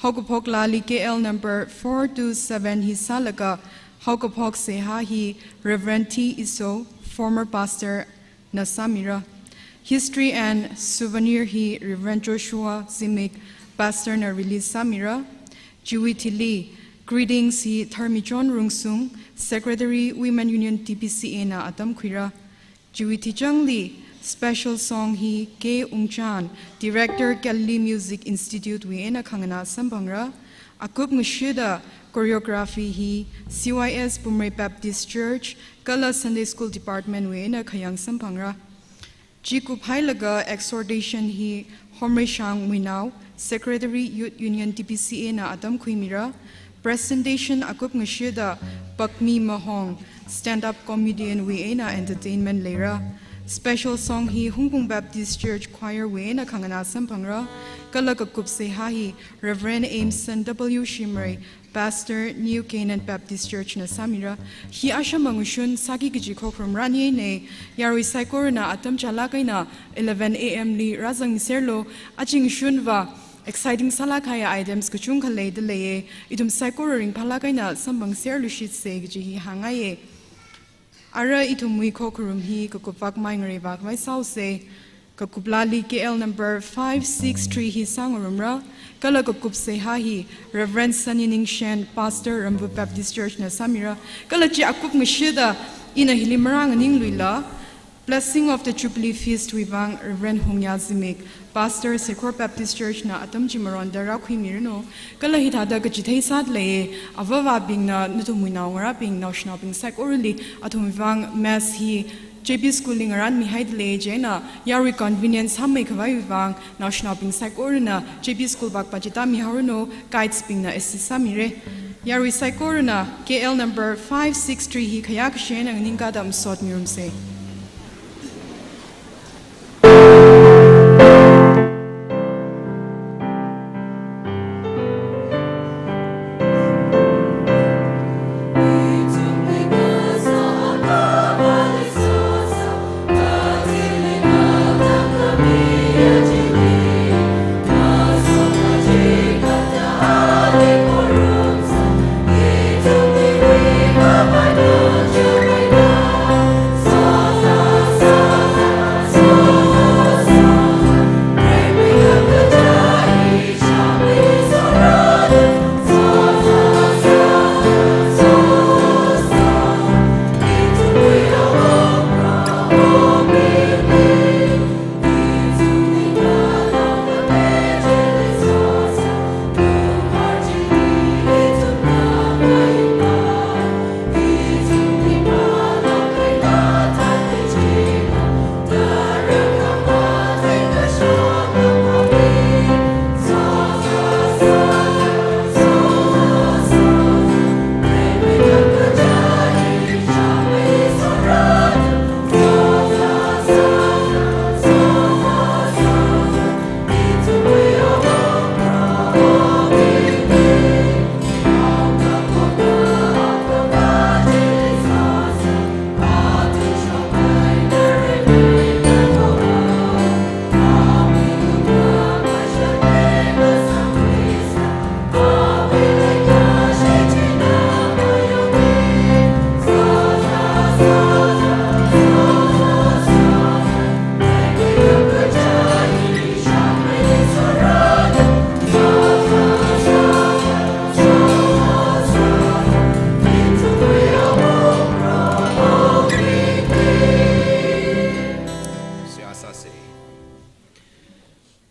Haokaphok laali K L number four two seven hi sālaga, haokaphok seihā hi Reverend T Iso, former pastor, na sāmira. History and souvenir hi Reverend Joshua Zimik, pastor na release sāmira. Chiwui thili greetings hi Tharmichon Rungsung, Secretary Women Union T B C A na atam khuira. Chiwui thichangli special song hi K Ungchan, Director Galilee Music Institute wui eina khangana samphangra. Akup ngashida choreography hi C Y S Pumrei Baptist Church kala Sunday School Department wui eina khayang samphangra. Chi kuphailaga exhortation hi Homreishang Muinao, Secretary Youth Union T B C A na atam khuimira. Presentation akup ngashida Pakmi Mahong, stand-up comedian wui eina entertainment leira. Special song hi Hungpung Baptist Church Choir wui eina khangana samphangra. Kala kakup seihā hi Reverend Aimson W Shimray, Pastor, New Canaan Baptist Church na sāmira. Hi asham mangashun sāki kaji khokharum rani ne, yarui saikorana atam chālak eina eleven A M li rāzangserlu. Aja ngashunva exciting sālak kahai items kachungkha leida leiye. Ithum saikora ringphālak eina samphangserlu shitse kaji hi hāngngaiye. Ara ithumwui khokharum hi kakup vak mai ngareiva khavai sāuse. Kakup laali K L number five six three hi sāngarumra. Kala kakup seihā hi Reverend Sunny Ningshen, Pastor, Rambu Baptist Church na sāmira. Kala chi akup ngashida ina hili marānganingluila, Blessing of the Jubilee Feast wui vang Reverend Hungya Zimik, Pastor, Sekhor Baptist Church na atam chimaronda rākhuimiranu. Kala hithāda kachithei sāda leiye, avāvabingna nathumwui naongarābing, naoshinaobing saikorali athumwui vang mess hi J B School li ngarānmihaida lei. Chieina yarui convenience sāmei khavaiwui vang naoshinaobing saikorana J B School vak pachita mihaoranu, guides bingna assist sāmire. Yarui saikorana K L number five six three hi khayākashe eina nganingkada masotmirumse.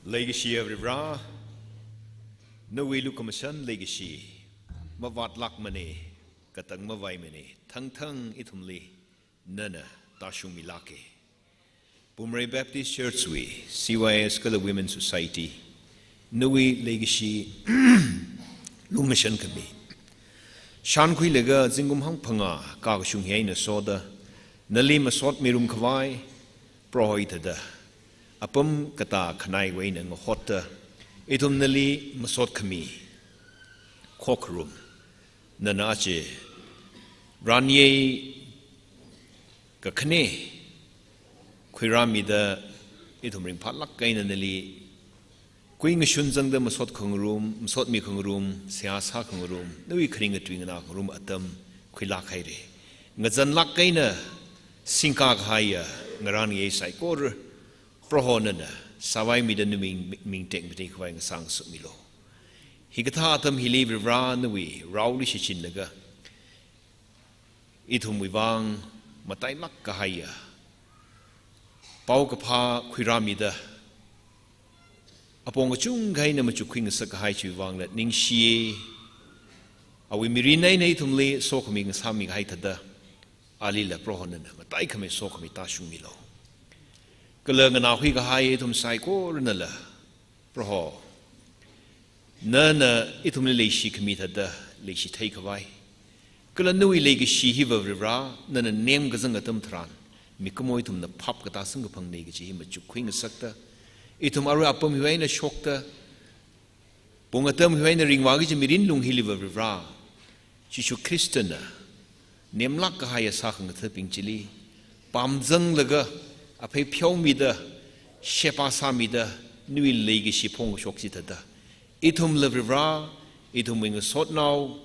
Leikashi Varivara, nawui lukhamashan leikashi mavātlākmane, katang mavaimane, thangthang ithumli nana tāshungmilāke. Pumrei Baptist Church wui, C Y S kala Women Society, nawui leikashi lumashan khami shānkhuilaga zingkum hangphangā kakashung hi eina soda, nali masotmirum khavai, Proho hithāda apam katā khanaiwui eina ngahotta, ithum nali masot khami khokharum nana aja ranyei kakhane khuirāmida, ithum ringphālāk eina nali Kuingashun zangda masot khangarum, masotmi khangarum, seihā sā khangarum, nawui kharing ngatui nganā khangarum atam khuilāk haira. Ngazanlāk eina singkā kahaiya ngarān ngayei saikora Proho nana sāvaimida nawui ming, ming tekmatei khavai ngasā ngasakmilu. Hikathā atam hili Varivara nawui raoli shichinlaga, ithumwui vang matailāk kahaiya paokaphā khuirāmida, apong kachungkha eina machukkhui ngasak kahai chiwui vangla ningshiya. Awui mirin eina ithumli sokhami ngasāmi kahai thāda, alila Proho nana mataikhamei sokhami tāshungmilu. Kala nganākhui kahai ithum saikoranala, Proho, nana ithumli leishi khami thāda leishi theikhavai, kala nawui leikashi hiva Varivara nana nemkazang atam tharan, mikumo ithumna phap katā samkaphangna kaji hi machukkhui ngasakta, ithum arui apam hiwui eina shokta, pung atam hiwui eina ringvā kaji mirin lung hiliva Varivara, Jishu Khristana nemlāk kahaiya sākhangathabing chili pamzanglaga, aphei pheomida, sheba sāmida, nawui leikashi phongkashok chi thāda, ithumla Varivara, ithumwui ngasotnao,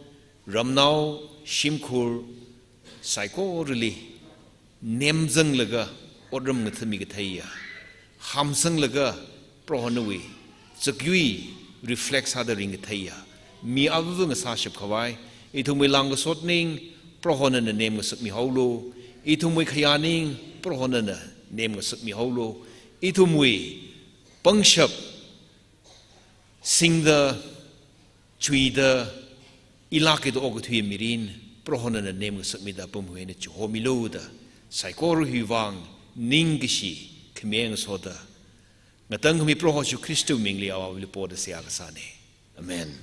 ramnao, shimkhur saikorali nemzanglaga otram ngathami katheiya, hamsanglaga Proho nawui zakyui reflect sāda ringkatheiya mi avāva ngasāshap khavai, ithumwui lāngkasotning Proho nana nemngasakmihaolu, ithumwui khayāning Proho nana nemngasakmihaolu, ithumwui pangshap singda, chuida, ilākida okathui mirin Proho nana nemngasakmida apam hiwui eina chihomilu da, saikora hiwui vang ningkashi khami ngasoda, ngatangkhami Proho Jishu Khrista mingli Avāva̱li poda seihā kasāna. Amen.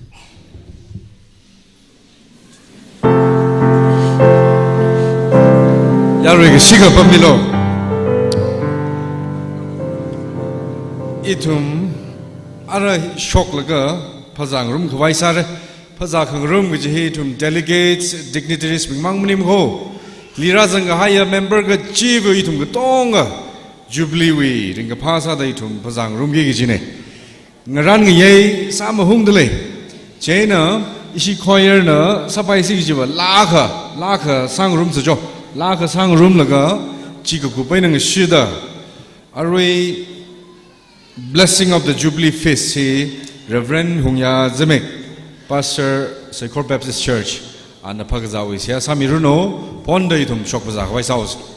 Yarui kashika pammilu. Ithum ara shoklaga phazā ngarum khavai sāra. Phazā khangarum kaji hi ithum delegates, dignitaries bing mang maning kho. Hili rāzang kahaiya member kachiva̱ ithum katonga Jubilee wui ringkaphā sāda ithum phazā ngarumki kajina. Ngarān ngayei sāmahungda lei. Chieina ishi choir na sāpaisi kajiva laa akha, laa akha sāngarum sacho. Laa akha sāngarumlaga chi kakup eina ngashida, arui Blessing of the Jubilee Feast hi Reverend Hungya Zimik, Pastor Seikhor Baptist Church, ana phākazāwui seihā sāmiranu, phonda ithum shok phazā khavai sāusa.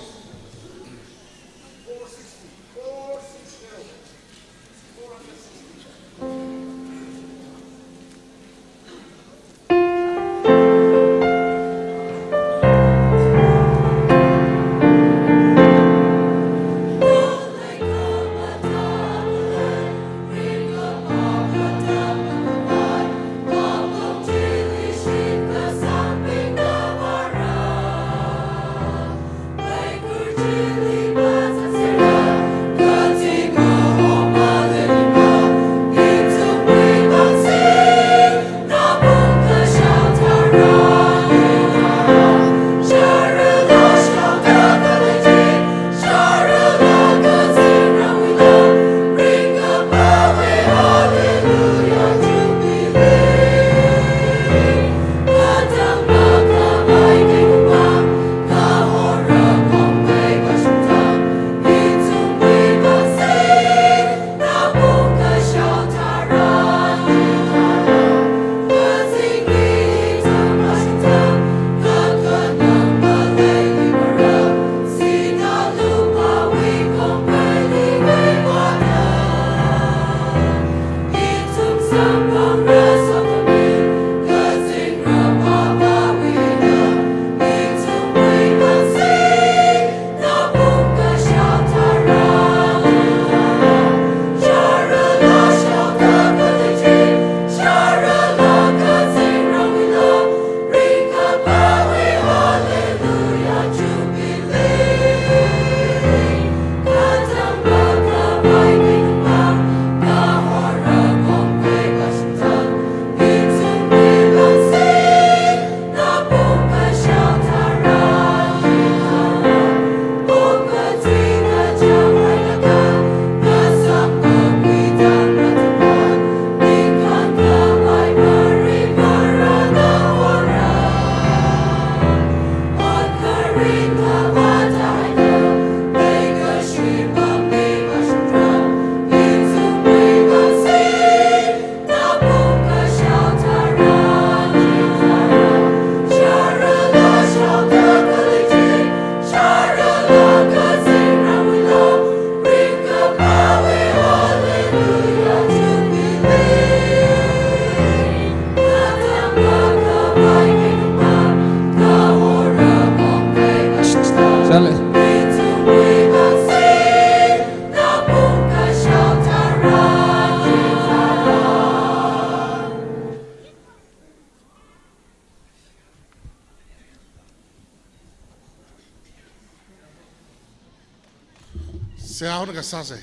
Seihā haokasāsa.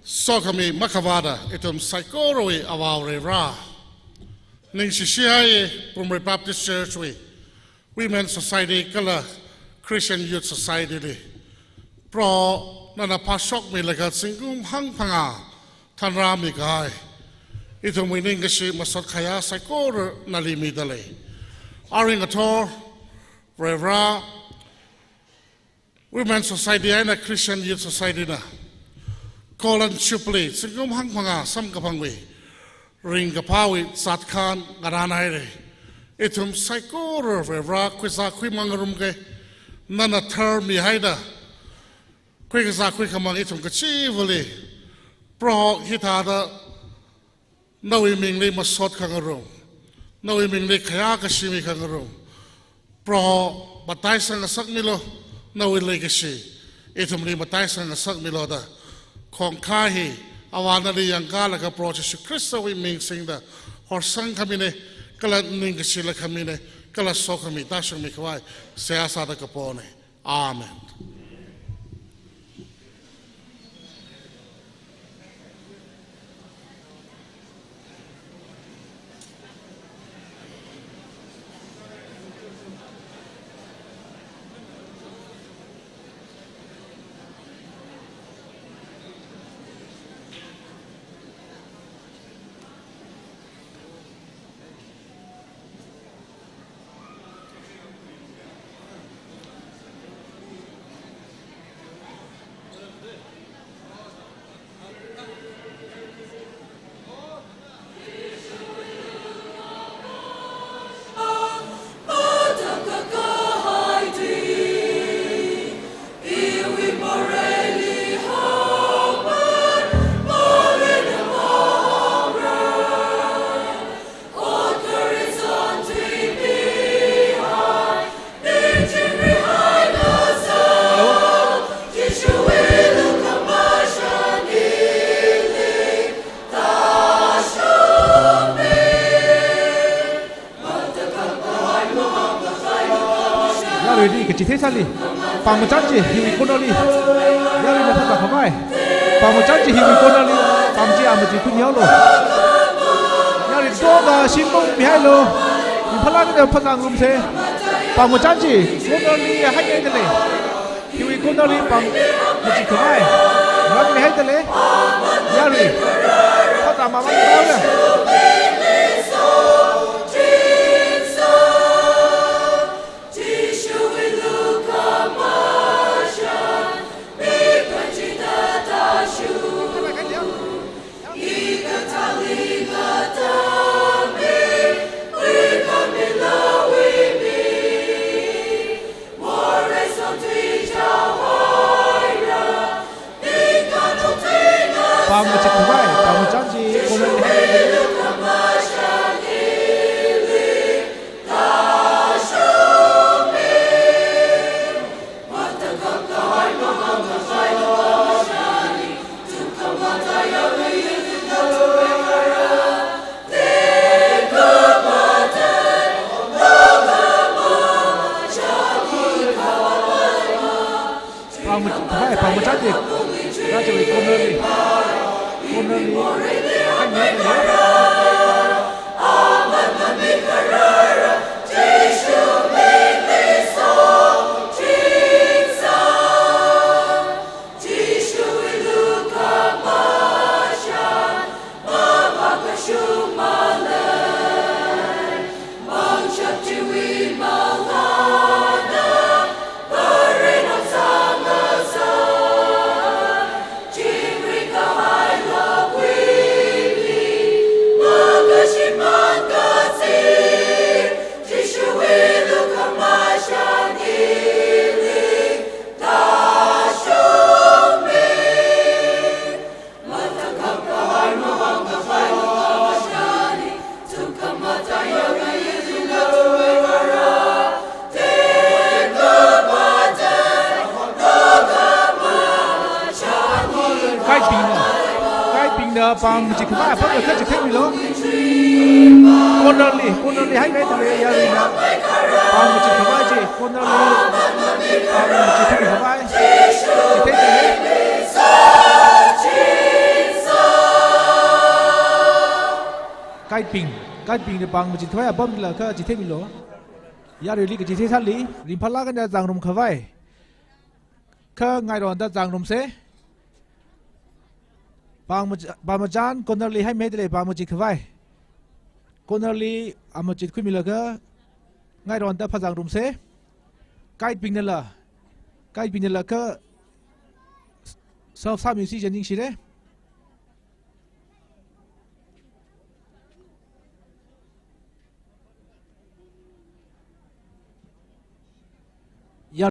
Sokhami makhavāda ithum saikorawui Avā Varivara, ningshishihai Pumrei Baptist Church wui Women Society kala Christian Youth Society li, Proho nana phāshokmilaga zingkum hangphangā thanrāmi kahai ithumwui ningkashi masot khayā saikora nali midalei. Arui ngathor Varivara, Women Society eina Christian Youth Society na Golden Jubilee zingkum hangphangā samkaphangwui ringkaphāwui zatkhan ngarānhaira. Ithum saikora Varivara khuizā khuimang ngarumkei, nana tharmihaida khuikazā khuikhamang ithum kachivali Proho hithāda nawui mingli masot khangarum, nawui mingli khayā kashi mikhangarum, Proho mataisang ngasakmilu, nawui leikashi ithumli mataisang ngasakmilu da khongkhā hi Avā nali yangkalaga Proho Jishu Khristawui ming singda horsang khamina, kala ningkashila khamina, kala sokhami tāshungmi khavai seihā sāda kapona. Amen. Yaruili kachithei sāli. Pāngmachan chi hiwui corner li. Yaruina phazā khavai. Pāngmachan chi hiwui corner li. Pāng chi amachik khuihaolu. Yarui toda shim pong mihaolu. Ringphālāk eina phazā ngarumsa. Pāngmachan chi corner li haingaidalei. Hiwui corner li pāng machik khavai ngarummihaidalei. Yarui phazā mamang taole. Pāng machik khavai, pāngmachan chi corner li hai. Pāng machik khavai, pāngmachan chi. Rāchawui corner li. Corner li. Haingaidalei. Kaipingna, kaipingna pāng machik khavai apam ya kachithei milu. Corner li, corner li haingaidalei yaruina. Pāng machik khavai chi corner li. Pāng machithei khavai. Chithei chithei. Guide bing. Guide bingna pāng machit khavai apam lila kha chitheimilu. Yaruili kachithei sāli. Ringphālāk eina zangngarum khavai. Kha ngaironda zangngarumsa. Pāng mach-, pāng machan corner li haimeida lei pāng machit khavai. Corner li amachit khuimilaga ngaironda phāzangngarumsa. Guide bingnala, guide bingnala kha self sāmisi jiakha ningshira.